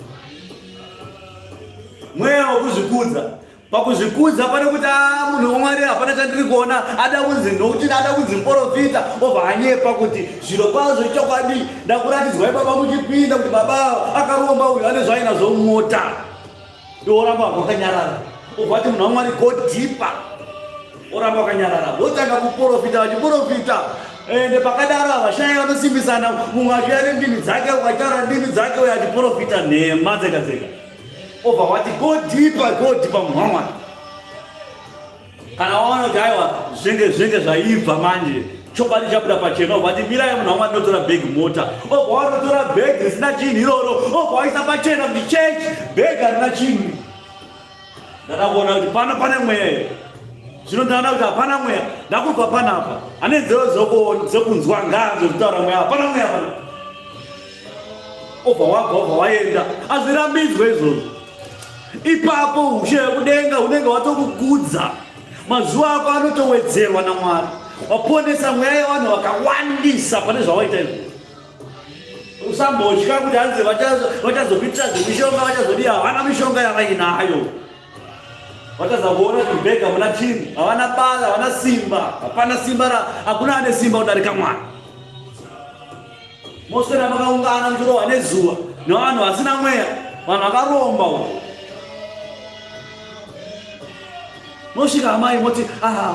Mweya wekuzvikudza, pakuzvikudza pane kuti a munhu waMwari hapana chandiri kuona, ada kunzi nokuti ada kunzi muprofita, obva anyepa kuti zviro kwazvo chokwadi ndakuratidzwai baba muchipinda kuti baba akaromba uyu ane zvaainazvo mumota, iwe oramba wakanyarara, obva ati munhu waMwari go deeper, oramba wakanyarara, votanga kuprofita vachiprofita. Ende pakadaro havashai vanosimbisana, mumwe achiuya nendimi dzake, ukataura ndimi dzake uyo achiprofita nhema dzega dzega, obva wati go deeper, go deeper munhu waMwari. Kana waona kuti aiwa zvinge zvaibva manje, Chokwadi chabuda pachena obva ati mirai munhu wamwari ndotora bhegi mota. Obva wanotora bhegi risina chinhu iroro obva waisa pachena kuti chechi bhegi harina chinhu. Ndada kuona kuti pano pane mweya here. Zvino ndaona kuti hapana mweya. Ndakubva panapa. Ane nzeve dzekunzwa ngaanzwe kutaura mweya. Hapana mweya pana. Obva wabva obva waenda. Hazvirambidzwe izvozvo. Ipapo ushe hwekudenga hunenge hwatokukudza. Mazuva ako anotowedzerwa naMwari. Waponesa mweya yevanhu vakawandisa pane zvawaita izvozvo. Usambotya kuti hanzi vachazokuitira zvemishonga vachazodii, havana mishonga yavainayo. Vatadza kuona kuti bhega muna chinhu, havana basa, havana simba, hapana simba ra, hakuna ane simba kudarika Mwari. Moswera makaungana muchirohwa nezuva nevanhu vasina mweya, vanhu vakaromba uko. Mosvika amai moti ah,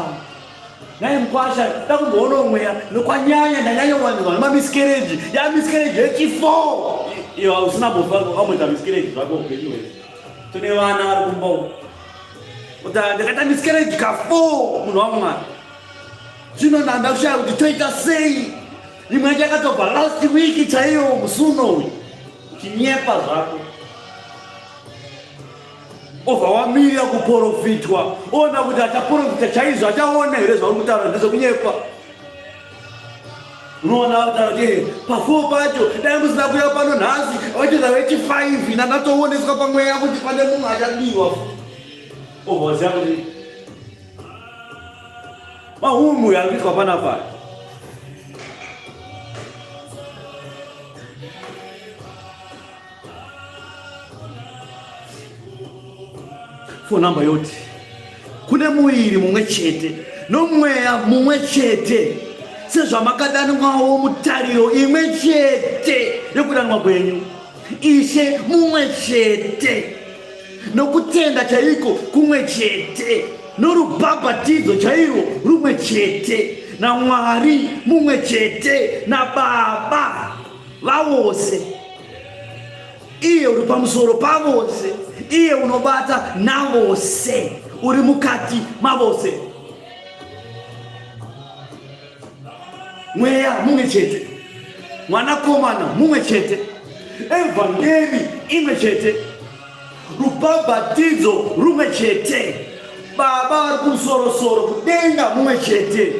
Nhai mkwasha ndakumboonawo mweya nokwanyanya ndanyanyowanirwa nemamiskereji yamiskereji yechi4 iyo usina bofa wakamboita miskereji zvako upenyu hwese tine vana vari kumba uko kuti ndakaita miskereji ka4 munhu wamwari zvino ndanda kushaya kuti toita sei imwe yacho yakatobva last week chaiyo musi unoyu chinyepa zvako Obva wamirira kuporofitwa, oona kuti achaporofita chaizvo, achaona here zvauri kutaura ndezvekunyepa. Unoona vakutaura kuti eh, pafoo pacho dai musina kuya pano nhasi vachiza vechi 5 ndandatooneswa pamweya kuti pane munhu achadiwa. Obva waziva kuti mahumbu ari kuitwa panapa. Phone number yoti kune muviri mumwe chete nomweya mumwe chete sezvamakadanwawo mutariro imwe chete yokudanwa kwenyu ishe mumwe chete nokutenda chaiko kumwe chete norubhabhatidzo chairwo rumwe chete namwari mumwe chete nababa vavose iye uri pamusoro pavose iye unobata navose uri mukati mavose mweya mumwe chete mwanakomana mumwe chete evhangeri imwe chete rubhabhatidzo rumwe chete baba vari kumusorosoro kudenga mumwe chete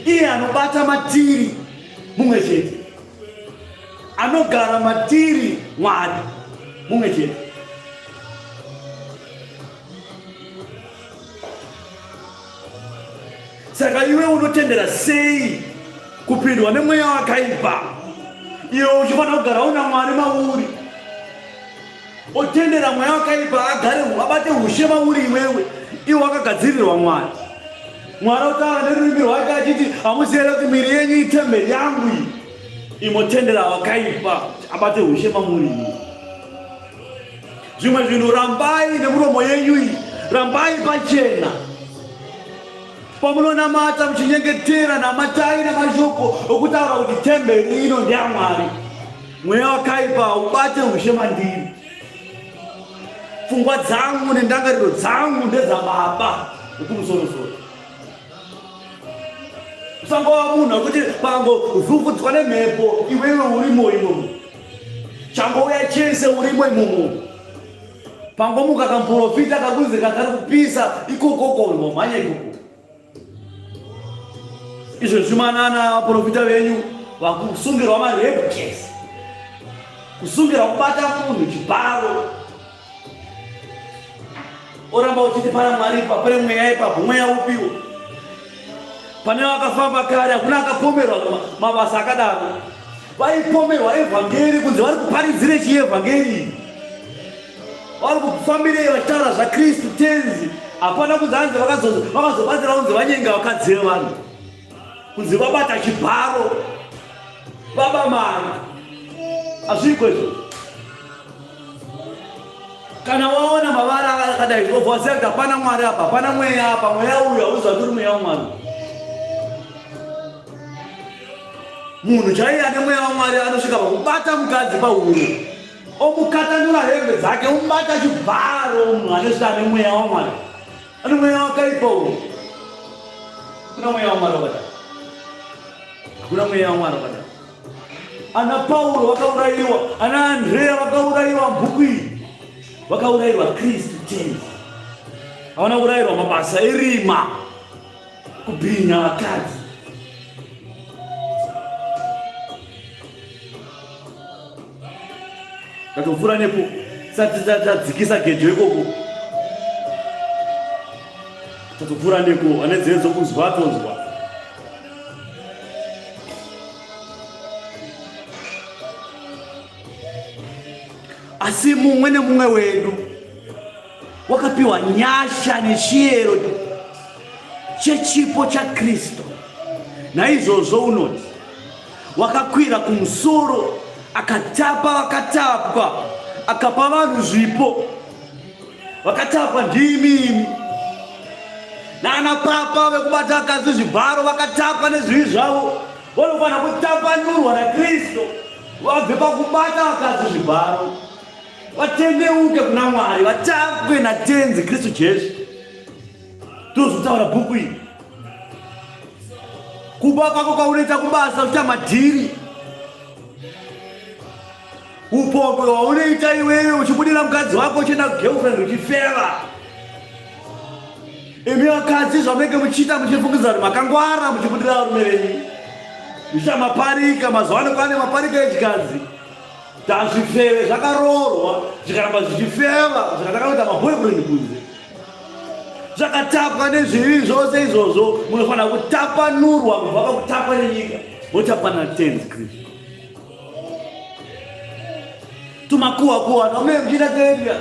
iye anobata matiri mumwe chete anogara matiri mwari mumwe chete saka iwe unotendera sei kupindwa nemweya wakaipa iwe uchifanira kugara una mwari mauri otendera mweya wakaipa agare abate ushe mauri iwewe iwe wakagadzirirwa mwari mwari otaura nerurimi rwake achiti hamusi here kuti miri yenyu itemberi yangu iyi imotendera wakaipa abate ushe mamuri iyi zvimwe zvinhu rambai nemuromo yenyu iyi rambai pachena pamunonamata muchinyengetera namatai namashoko okutaura kuti temberi ino ndeyamwari Mweya wakaipa ubate ushe mandiri. Pfungwa dzangu nendangariro dzangu ndedzababa wekumusorosoro. Usangova munhu wekuti pangovhuvhudzwa nemhepo iwewe urimo imomo. Changouya chese urimo imomo. Pangomuka kamuprofita kakunzi kakari kupisa ikokoko mhanya ikoko. Izvezvi manana vaprofita venyu vakusungirwa marape case, kusungirwa kubata munhu chibharo, oramba uchiti pana Mwari ipa pane mweya ipapo, mweya upiwo? Pane vakafamba kare hakuna akapomerwa mabasa akadaro. Vaipomerwa evhangeri kunzi vari kuparidzire chii evhangeri? Vari kufambirei vachitaura zvaKristu Tenzi? Hapana kunzi hanzi vakazobatsira kunzi vanyenga vakadzi vevanhu, kunzi vabata chibharo, vaba mari. Hazviko izvo. Kana waona mavara akadai obva waziva kuti hapana Mwari apa, hapana mweya apa, mweya uyu hauzi uri mweya waMwari. Munhu chaiye ane mweya waMwari anosvika pakubata mukadzi pahuro omukatanura hembe dzake omubata chibharo munhu anesvika ane mweya wamwari ane mweya wakaipa uyu kuna mweya wamwari wakadai. Hakuna mweya waMwari wakadaro. Ana Pauro vakaurayiwa, ana Andrea vakaurayiwa mubhuku iyi. Vakaurayirwa Kristu Tenzi. Havana kurayirwa mabasa erima, kubhinya vakadzi. Tatopfuura nepo sati tadzikisa gejo ikoko. Tatopfuura neko ane nzeve dzokunzwa atonzwa. Asi mumwe nemumwe wedu wakapiwa nyasha nechiyero chechipo chaKristu. Naizvozvo unoti, wakakwira kumusoro, akatapa vakatapwa, akapa vanhu zvipo. Vakatapwa ndimi imi nana papa vekubata vakadzi zvibharo, vakatapwa nezvivi zvavo, vanofanira kutapanurwa naKristu vabve pakubata vakadzi zvibharo, vatendeuke kuna Mwari, vatapwe naTenzi Kristu Jesu. Tozotaura bhuku iri. Kuba kwako kwaunoita kubasa uchiita madhiri, upombwe hwaunoita iwewe uchibudira mukadzi wako uchienda kugirlfriend uchifeva. Imi vakadzi zvamunenge muchiita muchifungidza kuti makangwara muchibudira varume venyu muchiita maparika. Mazuva ano kwane maparika echikadzi. Tazvifeve zvakaroorwa zvikaramba zvichifeva zvikatanga kuita maboyfriend kunze zvakatapwa nezvivi zvose izvozvo. Munofanira kutapanurwa kubva pakutapwa nenyika motapwa naTenzi Kristu. Tumakuwa kuwa twamunenge muchiita kwedu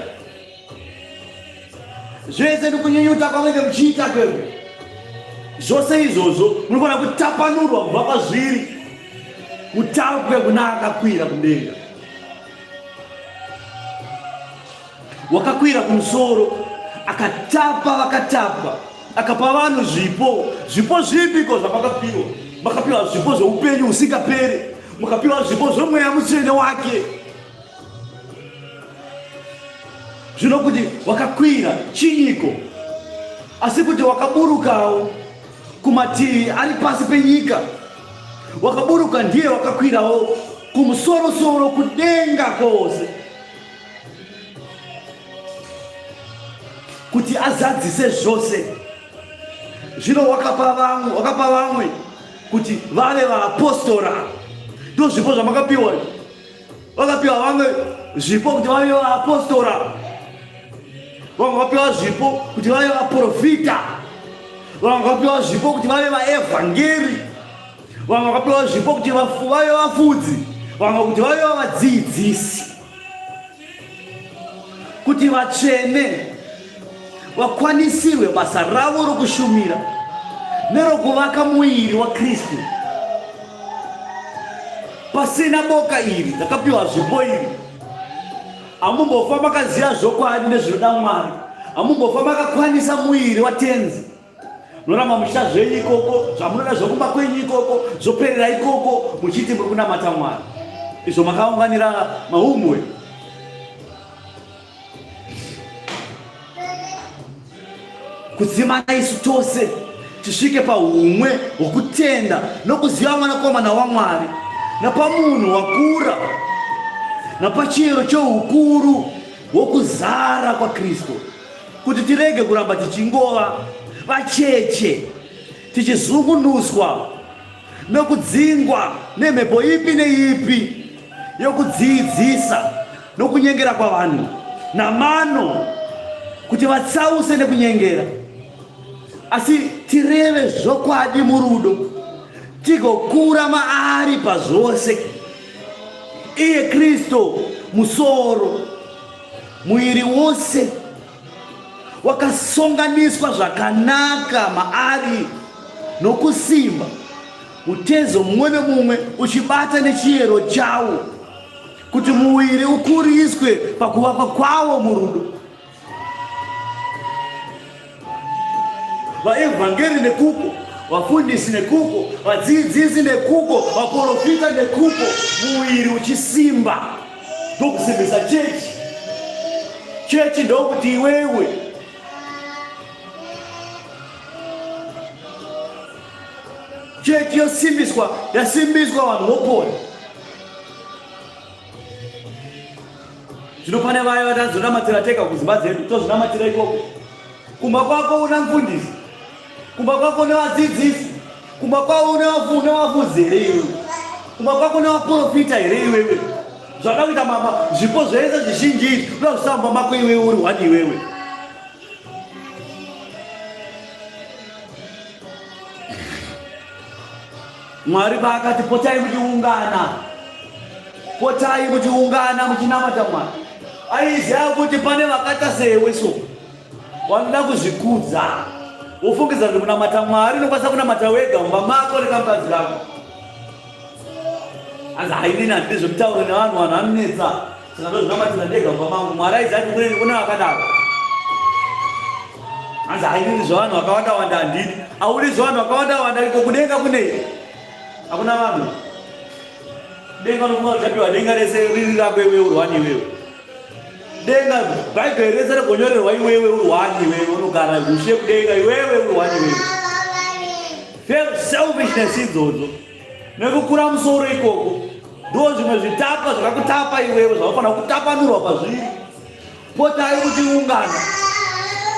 zvese nekunyunyuta kwamunenge muchiita kwedu zvose izvozvo munofanira kutapanurwa kubva kwazviri mutapwe kuna akakwira kudenga. Wakakwira kumusoro akatapa vakatapwa, akapa vanhu zvipo. Zvipo zvipiko zvamakapiwa? Makapiwa zvipo zveupenyu husingaperi, mukapiwa zvipo zvomweya mutsvene wake. Zvino kuti wakakwira chinyiko, asi kuti wakaburukawo kumativi ari pasi penyika. Wakaburuka ndiye wakakwirawo kumusorosoro kudenga kwose, kuti azadzise zvose. Zvino wakapa vamwe, wakapa vamwe kuti vave vaapostora. Ndozvipo zvamakapiwa. Vakapiwa vamwe zvipo kuti vave vaapostora, vamwe vakapiwa zvipo kuti vave vaprofita, vamwe vakapiwa zvipo kuti vave vaevhangeri, vamwe vakapiwa zvipo kuti vave vafudzi, vamwe kuti vave vadzidzisi, kuti vatsvene vakwanisirwe basa ravo rokushumira nerokuvaka muviri waKristu. Pasina boka iri rakapiwa zvipo iri, hamumbofa makaziva zvokwadi nezvinoda Mwari, hamumbofa makakwanisa muviri waTenzi. Munoramba muchiita zvenyu ikoko, zvamunoda zvokumba kwenyu ikoko, zvoperera ikoko, muchiti muri kunamata Mwari, izvo makaunganira mahumbwe. Kudzimana isu tose tisvike pahumwe hwokutenda nokuziva Mwanakomana waMwari, napamunhu wakura, napachiyero choukuru hwokuzara kwaKristu, kuti tirege kuramba tichingova vacheche, tichizungunuswa nokudzingwa nemhepo ipi neipi yokudziidzisa nokunyengera kwavanhu namano, kuti vatsause nekunyengera, asi tireve zvokwadi murudo, tigokura maari pazvose, iye Kristu musoro, muviri wose wakasonganiswa zvakanaka maari nokusimba, mutezo mumwe nemumwe uchibata nechiyero chawo, kuti muviri ukuriswe pakuvakwa kwawo murudo. Vaevhangeri nekuko, vafundisi nekuko, vadzidzisi nekuko, vaporofita nekuko, muviri uchisimba. Ndokusimbisa chechi. Chechi ndokuti iwewe Chechi yosimbiswa, yasimbiswa vanhu vopona. Zvino pane vaya vatazonamatira tega kudzimba dzedu, tozvinamatira ikoko. Kumba kwako una mfundisi, kumba kwako une vadzidzisi, kumba kwako une vafudzi here iwewe? Kumba kwako une vaprofita here iwewe? Zvada kuita mama zvipo zvese zvizhinji izvi unoda kuzvisa mumba mako iwewe uri one iwewe. Mwari paakati potai muchiungana, potai muchiungana muchinamata Mwari, aiziva kuti pane vakaita sewe so vanoda kuzvikudza, wofungidza kuti kunamata Mwari unokwanisa kunamata wega mumba mako nekamukadzi kako. Hanzi hainini handidi zvekutaura nevanhu, vanhu vanonetsa, saka ndozvinamatira ndega mumba mangu. Mwari aiziva kuti kune vakadaro. Hanzi hainini zvevanhu vakawanda wanda handidi. Haudi zvevanhu vakawanda wanda iko kudenga kunei? Hakuna vanhu. Denga unofunga kuti uchapiwa denga rese riri rako iwewe uri wani iwewe. Denga Bhaibheri rese regonyorerwa iwewe uri wani iwewe unogara ushe kudenga iwewe uri wani iwewe. Selfishness idzodzo nekukura musoro ikoko ndo zvimwe zvitapa zvakakutapa iwewe zvaufanira kutapanurwa pazviri. Potai muchiungana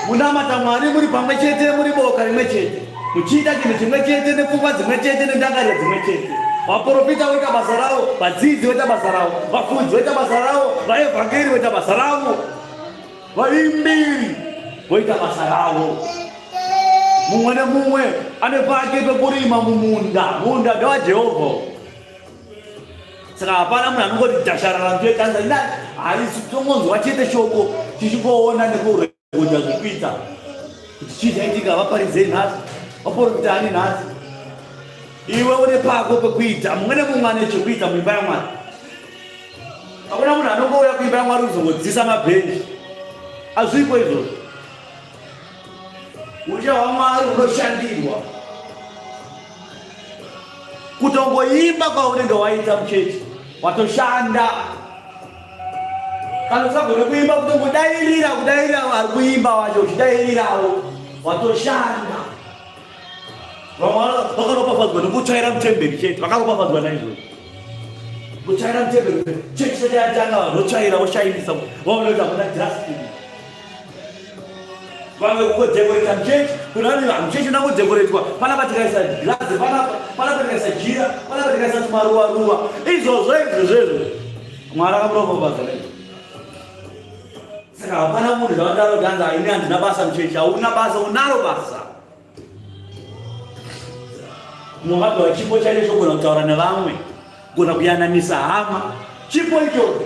munamata Mwari muri pamwe chete, muri boka rimwe chete, muchiita chinhu chimwe chete nepfungwa dzimwe chete nendangariro dzimwe chete. Vaprofita voita basa ravo, vadzidzi voita basa ravo, vafudzi voita basa ravo, vaevhangeri voita basa ravo, vaimbiri voita basa ravo. Mumwe nemumwe ane pake pekurima mumunda. Munda ndewaJehovha. Saka hapana munhu anongoti dhasharara ndoita nda haisi tongonzwa chete shoko tichingoona nekurekodha zviri kuita kuti chii chaitika vaparidzei nhasi vaporofita ani nhasi iwe une pako pekuita mumwe nemumwe ane chekuita muimba yamwari hakuna munhu anongouya kuimba yamwari kuzongodzisa mabhenji hazviko izvozvo ushe hwamwari hunoshandirwa Kutongoimba kwaunenge waita muchechi watoshanda. Kana usagone kuimba kutongodairira kudairira vari kuimba wacho uchidairirawo watoshanda. Vamwe vakaropafadzwa nekutsvaira mutemberi chete, vakaropafadzwa naizvozvo. Kutsvaira mutemberi chechi chete yatanga vanhu votsvaira voshainisa vaona kuti hakuna dustbin. Vamwe kungodekoreta muchechi, kuna vanhu muchechi unoda kudekoretwa, panapa tikaisa glazi panapa, panapa tikaisa jira, panapa tikaisa tumaruva ruva. Izvozvo izvozvo izvo. Mwari akamuropafadza nei? Saka hapana munhu zvavadaro kuti hanzi ini handina basa muchechi, hauna basa, unaro basa. Mwakapiwa chipo chaicho chogona kutaura nevamwe, kugona kuyananisa hama. Chipo ichocho.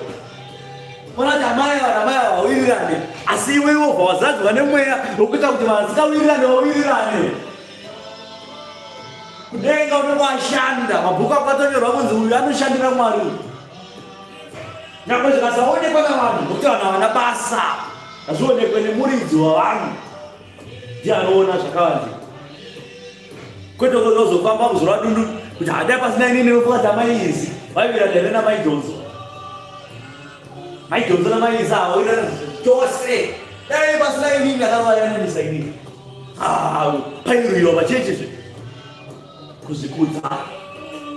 Ona kuti amai ava namai ava vawirirane, asi iwe wobva wazadzwa nemweya wekuita kuti vasingawirirane vawirirane. Kudenga unenge washanda, mabhuku ako atonyorwa kunzi uyu anoshandira Mwari uyu. Nyangwe zvikasaonekwa navanhu, nokuti vanhu havana basa, hazvionekwe nemuridzi wavanhu. Ndiye anoona zvakavanzika. Kwete kuzofamba kuzorova dundu kuti hadai pasina inini nofunga kuti amai izi vaiwirirana here namai Jonzo. Mai Jonzo namai izi havawirirana chose. Dai pasina inini ndakavayananisa inini. Ah, pairwiwa pachechi zve. Kuzvikudza.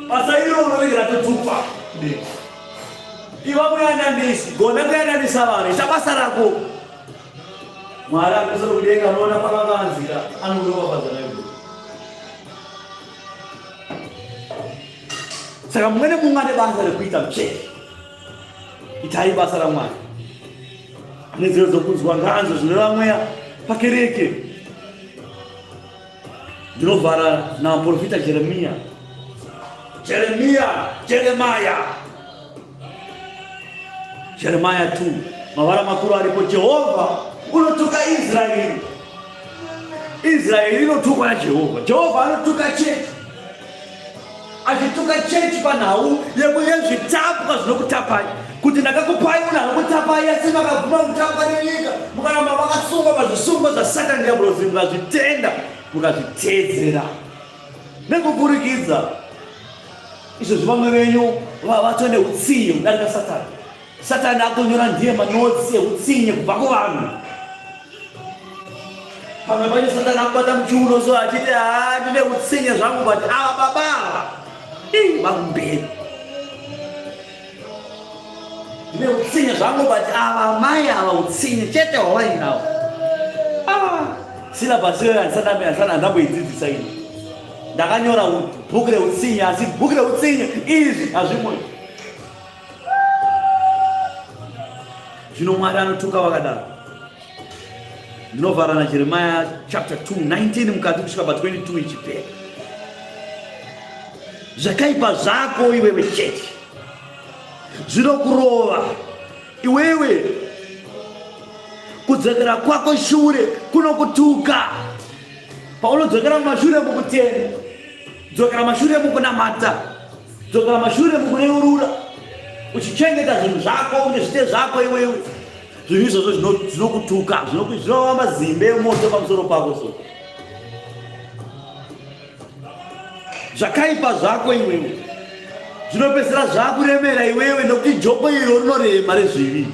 Basa iro unonenge ratotukwa. Iva muyananisi, gona kuyananisa vanhu, ita basa rako. Mwari akaiswa kudenga anoona pakavanzika anokuropafadza naizvozvo. Saka mumwe nemumwe ane basa rekuita muchechi. Itai basa raMwari. Nenzira dzokunzwa nganzo zvinoreva mweya pakereke. Ndinovhara naprofita Jeremiya. Jeremiya, Jeremaya. Jeremiah 2 mavara makuru aripo. Jehovha unotuka Israeri. Israeri inotukwa naJehovha. Jehovha anotuka chechi, achituka chechi panhau yezvitapwa zvinokutapai kuti ndakakupai munhu anokutapai asi makabvuma kutapwa nenyika mukaramba makasungwa pazvisungo zvasatani diabolosi mukazvitenda mukazviteedzera nekupfurikidza Izvozvi vamwe venyu vato neutsinye kudarika Satani. Satani akonyora ndiye manotsi eutsinye kubva kuvanhu. Pamwe pacho Satani akubata muchiuno so achiti haa ndine utsinye zvangu but ava baba ava ii vakumberi. Ndine utsinye zvangu but ava amai ava utsinye chete hwavainawo. Ah, syllabus iyoyo handisati handisati handamboidzidzisa ini. Ndakanyora bhuku reutsinye asi bhuku reutsinye izvi hazvimo. Zvino Mwari anotuka vakadaro. Ndinovhara naJeremiah chapter 2 19 mukati kusvika pa 22 ichipera. Zvakaipa zvako iwewe chete zvinokurova iwewe, kudzokera kwako shure kunokutuka. Paunodzokera mumashure mukutenda, dzokera mashure mukunamata, dzokera mashure mukureurura, uchichengeta zvinhu zvako kuti zviite zvako iwewe. Zvinhu izvozvo zvinokutuka, zvinova mazimbe emoto pamusoro pako so. Zvakaipa zvako iwewe zvinopedzisira zvakuremera iwewe, nokuti joko iro rinorema rezvivi.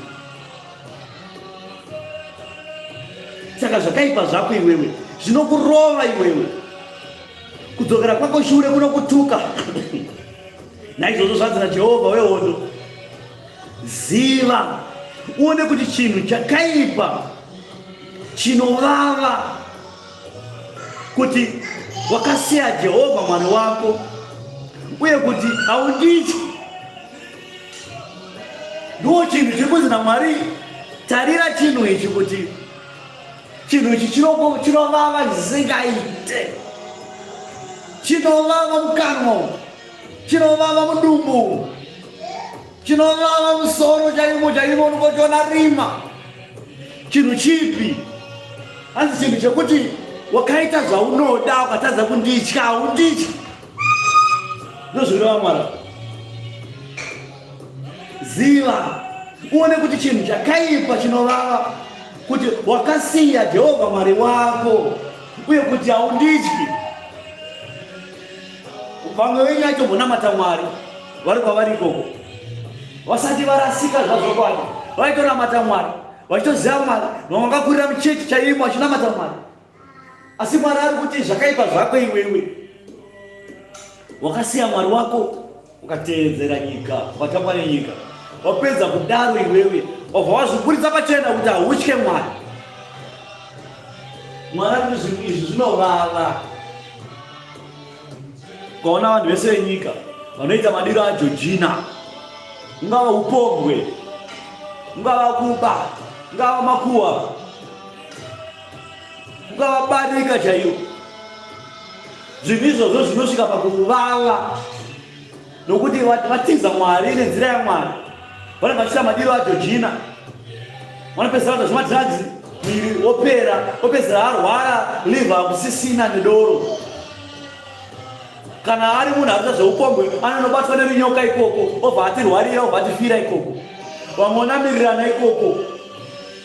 Saka zvakaipa zvako iwewe zvinokurova iwewe, kudzokera kwako shure kunokutuka. Naizvozvo zvanzi naJehovha wehondo, ziva uone kuti chinhu chakaipa chinovava kuti wakasiya Jehovha Mwari wako uye kuti haundityi. Ndiwo chinhu chiri kunzi naMwari, tarira chinhu ichi kuti chinhu ichi chinovava zvisingaite, chinovava mukanwa, chinovava mudumbu, chinovava musoro chaimo chaimo, unongochiona rima. Chinhu chipi? Hanzi chinhu chekuti wakaita zvaunoda ukatadza kunditya, haundityi. Ndozvinoreva Mwari. Ziva uone kuti chinhu chakaipa chinovava kuti wakasiya Jehovha Mwari wako uye kuti haundityi. Vamwe venyu vaitombonamata Mwari vari kwavari ikoko vasati varasika zvazvokwadi, vaitonamata Mwari vachitoziva Mwari, vamwe vakakurira muchechi chaimo vachinamata Mwari. Asi Mwari ari kuti zvakaipa zvako iwewe, wakasiya Mwari wako ukateedzera nyika, ukatambwa nenyika. Wapedza kudaro iwewe wabva wazviburitsa pachena kuti hautye Mwari. Mwari ari kuti zvinhu izvi zvinovava. Ukaona vanhu vese venyika vanoita madiro aJojina, ungava upombwe, ungava kuba, ungava makuwa, ungava barika chaiyo, zvinhu izvozvo zvinosvika pakuvava nokuti vatiza Mwari nenzira yaMwari. Vanenge vachiita madiro aJojina, vanopedzisira vaita zvemadrugs, muviri wopera, opedzisira arwara liver kusisina nedoro. Kana ari munhu arikuita zveupombwe anonobatwa nerunyoka ikoko, obva atirwarira, obva atifira ikoko. Vamwe vanamirirana ikoko,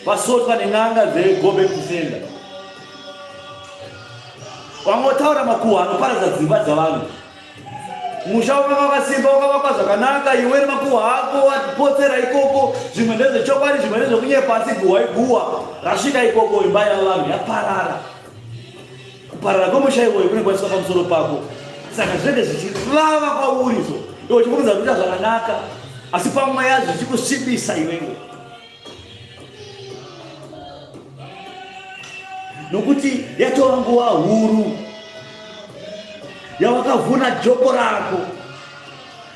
vasotwa nen'anga dzego back to sender. Vamwe votaura makuhwa anoparadza dzimba dzavanhu. Musha wakanga wakasimba, wakavakwa zvakanaka, iwe nemakuhwa ako wapotsera ikoko. Zvimwe ndezvechokwadi, zvimwe ndezvekunyepa, asi guhwa iguhwa. Rasvika ikoko, imba yavanhu yaparara. Kuparara kwemusha iwoyo kunenge kwaiswa pamusoro pako, saka zvinenge zvichivava kwauri so iwe uchikurumidza kuita zvakanaka, asi pamweya zvichikusvibisa iwewe. Nokuti yatova nguva huru yawakavhuna joko rako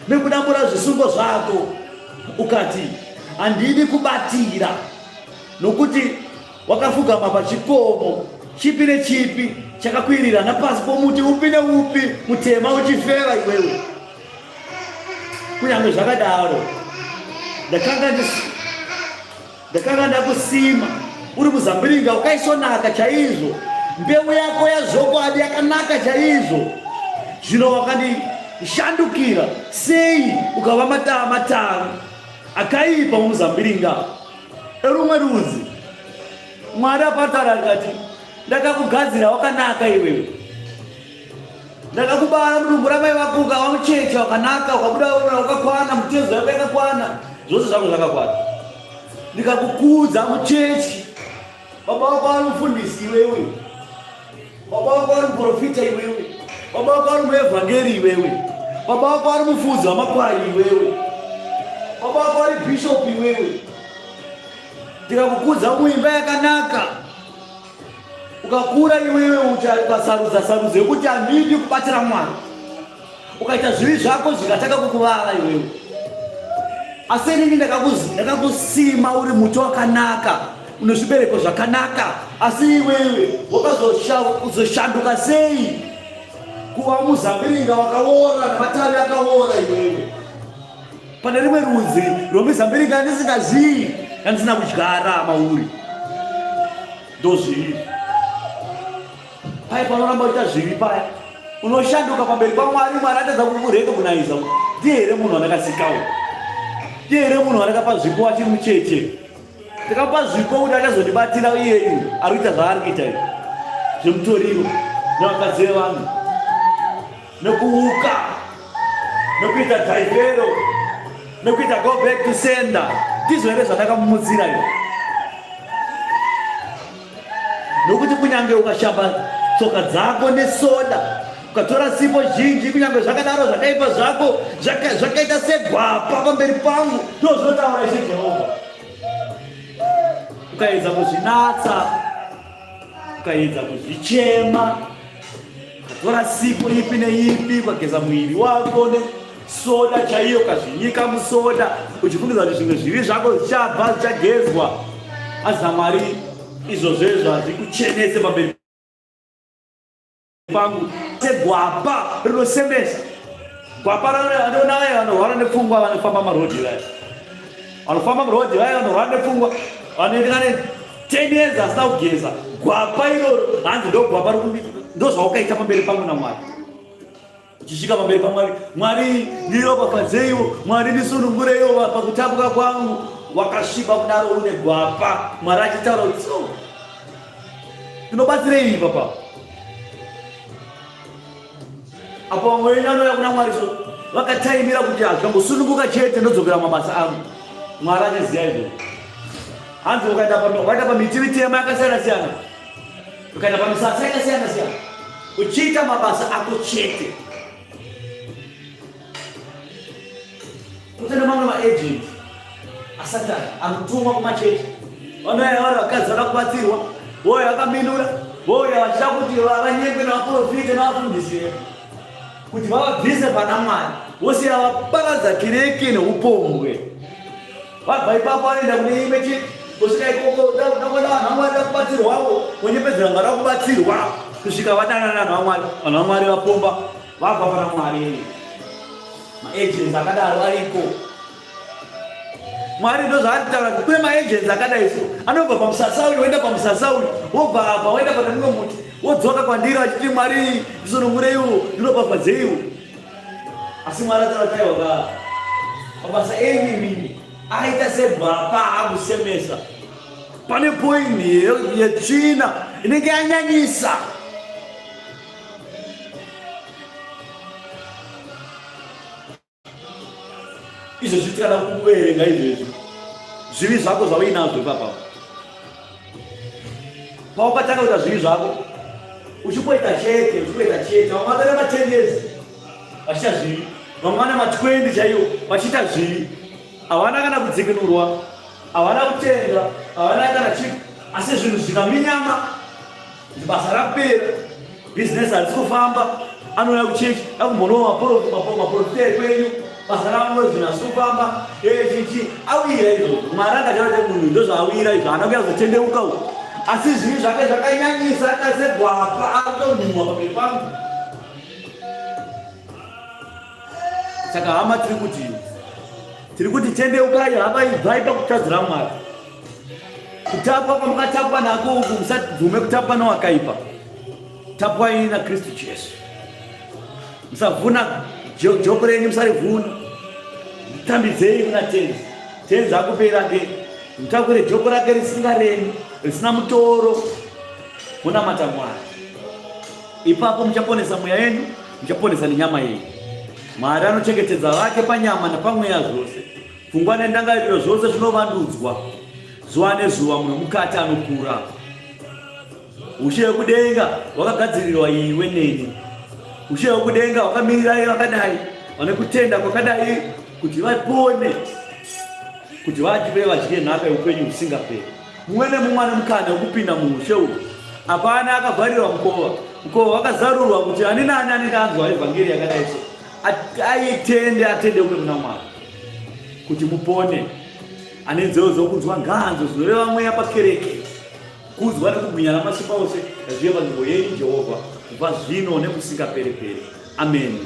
nekudambura zvisungo zvako, ukati, handidi kubatira, nokuti wakafugama pachikomo chipi nechipi chakakwirira napasi pomuti upi neupi mutema uchifeva iwewe. Kunyange zvakadaro, ndakanga ndakusima uri muzambiringa ukaisonaka chaizvo, mbeu yako yazvokwadi yakanaka chaizvo. Zvino wakandishandukira sei ukava mataa matano akaipa mumuzambiringa erumwe rudzi? Mwari apatara akati, ndakakugadzira wakanaka iwewe, ndakakubara mudumbu ramai vako ukava mucheche wakanaka, ukabuda wakakwana, mitezo yako yakakwana, zvose zvako zvakakwana, ndikakukudza muchechi. Baba vako vari mufundisi iwewe. Baba vako vari muprofita iwewe. Baba vako vari muevhangeri iwewe. Baba vako vari mufudzi wamakwai iwewe. Baba vako vari bishop iwewe. Ndikakukudza muimba yakanaka. Ukakura iwewe ukasarudza sarudzo yekuti handidi kubatira Mwari. Ukaita zvivi zvako zvikatanga kukuvava iwewe. Asi inini ndakakusima uri muti wakanaka une zvibereko zvakanaka, asi iwewe wakazoshanduka sei kuva muzambiringa wakaora namatavi akaora iwewe? Pane rimwe rudzi rwemizambiringa yandisingazii yandisina kudyara mauri, ndozviri Paya panoramba uchiita zvivi paya unoshanduka pamberi paMwari. Mwari atadza kukurekognaiza. Ndiye here munhu wandakasikawo? Ndiye here munhu wandakapa zvipo achiri mucheche? Ndakamupa zvipo kuti achazondibatira iyeyu ari kuita zvaari kuita izvi zvemutoriro nevakadzi vevanhu nekuuka nekuita dhaivhero nekuita go back to sender. Ndizvo here zvandakamumutsira izvi? Nokuti kunyange ukashamba tsoka dzako nesoda, ukatora sipo zhinji, kunyange zvakadaro zvakaipa zvako zvakaita segwapa pamberi pangu, ndozvinotaura Ishe Jehovha. Ukaedza kuzvinatsa, ukaedza kuzvichema, ukatora sipo ipi neipi, ukageza muviri wako nesoda chaiyo, ukazvinyika musoda, uchifungidza kuti zvimwe zvivi zvako zvichabva zvichagezwa, asi naMwari izvozvo izvo hazvikuchenese pamberi pangu segwapa rinosemesa. Gwapa rinoona vaya vanorwara nepfungwa vanofamba marodhi vaya, vanofamba murodhi vaya vanorwara nepfungwa vanoenda ne 10 years asina kugeza. Gwapa iroro hanzi ndogwapa ndozvaukaita pamberi pangu naMwari. Uchisvika pamberi paMwari, Mwari ndiropafadzeiwo, Mwari ndisunungureiwo pakutapwa kwangu. Wakasviba kudaro une gwapa, Mwari achitaura kuti so tinobatsirei ipapa apo vamwe venyu vanouya kuna Mwari so vakataimira kuti hazvikangosununguka chete ndodzokera mabasa angu. Mwari achiziva izvozvo. Hanzi ukaenda pamiti mitema yakasiyana siyana, ukaenda pamisasa yakasiyana siyana, uchiita mabasa ako chete. Kutenda mamwe maagent asatani anotumwa kumachechi, vanouya vari vakadzi vada kubatsirwa, vouya vakaminura, vouya vachida kuti vanyengwe navaprofita navafundisi vedu kuti vavabvise pana Mwari, vosiya vaparadza kereke neupombwe. Vabva ipapo vanoenda kune imwe chechi, vosvika ikoko dakuda vanhu vaMwari da kubatsirwawo, vonyepedzera vada kubatsirwa kusvika vadanana vanhu vaMwari. Vanhu vaMwari vapomba vabva pana Mwari. Maagents akadaro ariko. Mwari ndozvaari kutaura kuti kune maagents akadai so, anobva pamusasa uyu woenda pamusasa uyu, wobva apa woenda pane mumwe muti, wodzoka kwandiri achiti Mwari ndisunungureiwo, ndinopafadzeiwo. Asi Mwari ataura kuti aiwa ka mabasa enyu imimi aita segwapa akusemesa. Pane poini yetsvina inenge yanyanyisa. Izvezvi tikada kuverenga izvezvi zvivi zvako zvauinazvo ipapa, pawakatanga kuita zvivi zvako uchingoita chete, uchingoita chete. Vamwe vatanga ma10 years vachiita zvivi, vamwe vana ma20 chaiwo vachiita zvivi, havana kana kudzikinurwa, havana kutenda, havana kana chii, asi zvinhu zvikaminyama, basa rapera, bhizinesi harisi kufamba, anouya kuchechi akumbonowa maprofita ekwenyu, basa rangu zvinhu hazisi kufamba, chichi awira izvozvo. Mwari akataura kuti munhu ndozvaawira izvo, haana kuya kuzotendeuka uko, asi zvivi zvake zvakanyanyisa akasegwapa akutonhuhwa pamberi pangu. Saka hama, tiri kuti tendeukai hama, ibvai pakutadzira Mwari. Kutapwa kwamukatapwa nako uku, musabvume kutapwa nowakaipa. Tapwai naKristu Jesu. Musavhuna joko renyu, musarivhuna. Tambidzei kuna Tenzi. Tenzi akupei rake, mutakure joko rake risingaremi, risina mutoro, munamata Mwari. Ipapo muchaponesa mweya yenyu, muchaponesa nenyama yenyu. Mwari anochengetedza vake panyama napamweya zvose. Pfungwa nendangariro zvose zvinovandudzwa zuva nezuva, munhu mukati anokura. Ushe hwekudenga hwakagadzirirwa iwe neni. Ushe hwekudenga hwakamirira vakadai vane kutenda kwakadai kuti vapone, kuti vadye vadye nhaka yeupenyu husingaperi. Mumwe nemumwe ane mukana wekupinda muushe uhu. Hapana akavharirwa mukova. Mukova wakazarurwa kuti ani naani anenge anzwa evhangeri yakadai so aitende atendeuke kuna Mwari kuti mupone. Ane nzeve dzokunzwa ngaanzwe zvinoreva mweya pakereke. Kudzwa nekubwinya namasimba ose ngazvive panzvimbo yenyu Jehovha kubva zvino nekusingaperi-peri. Ameni.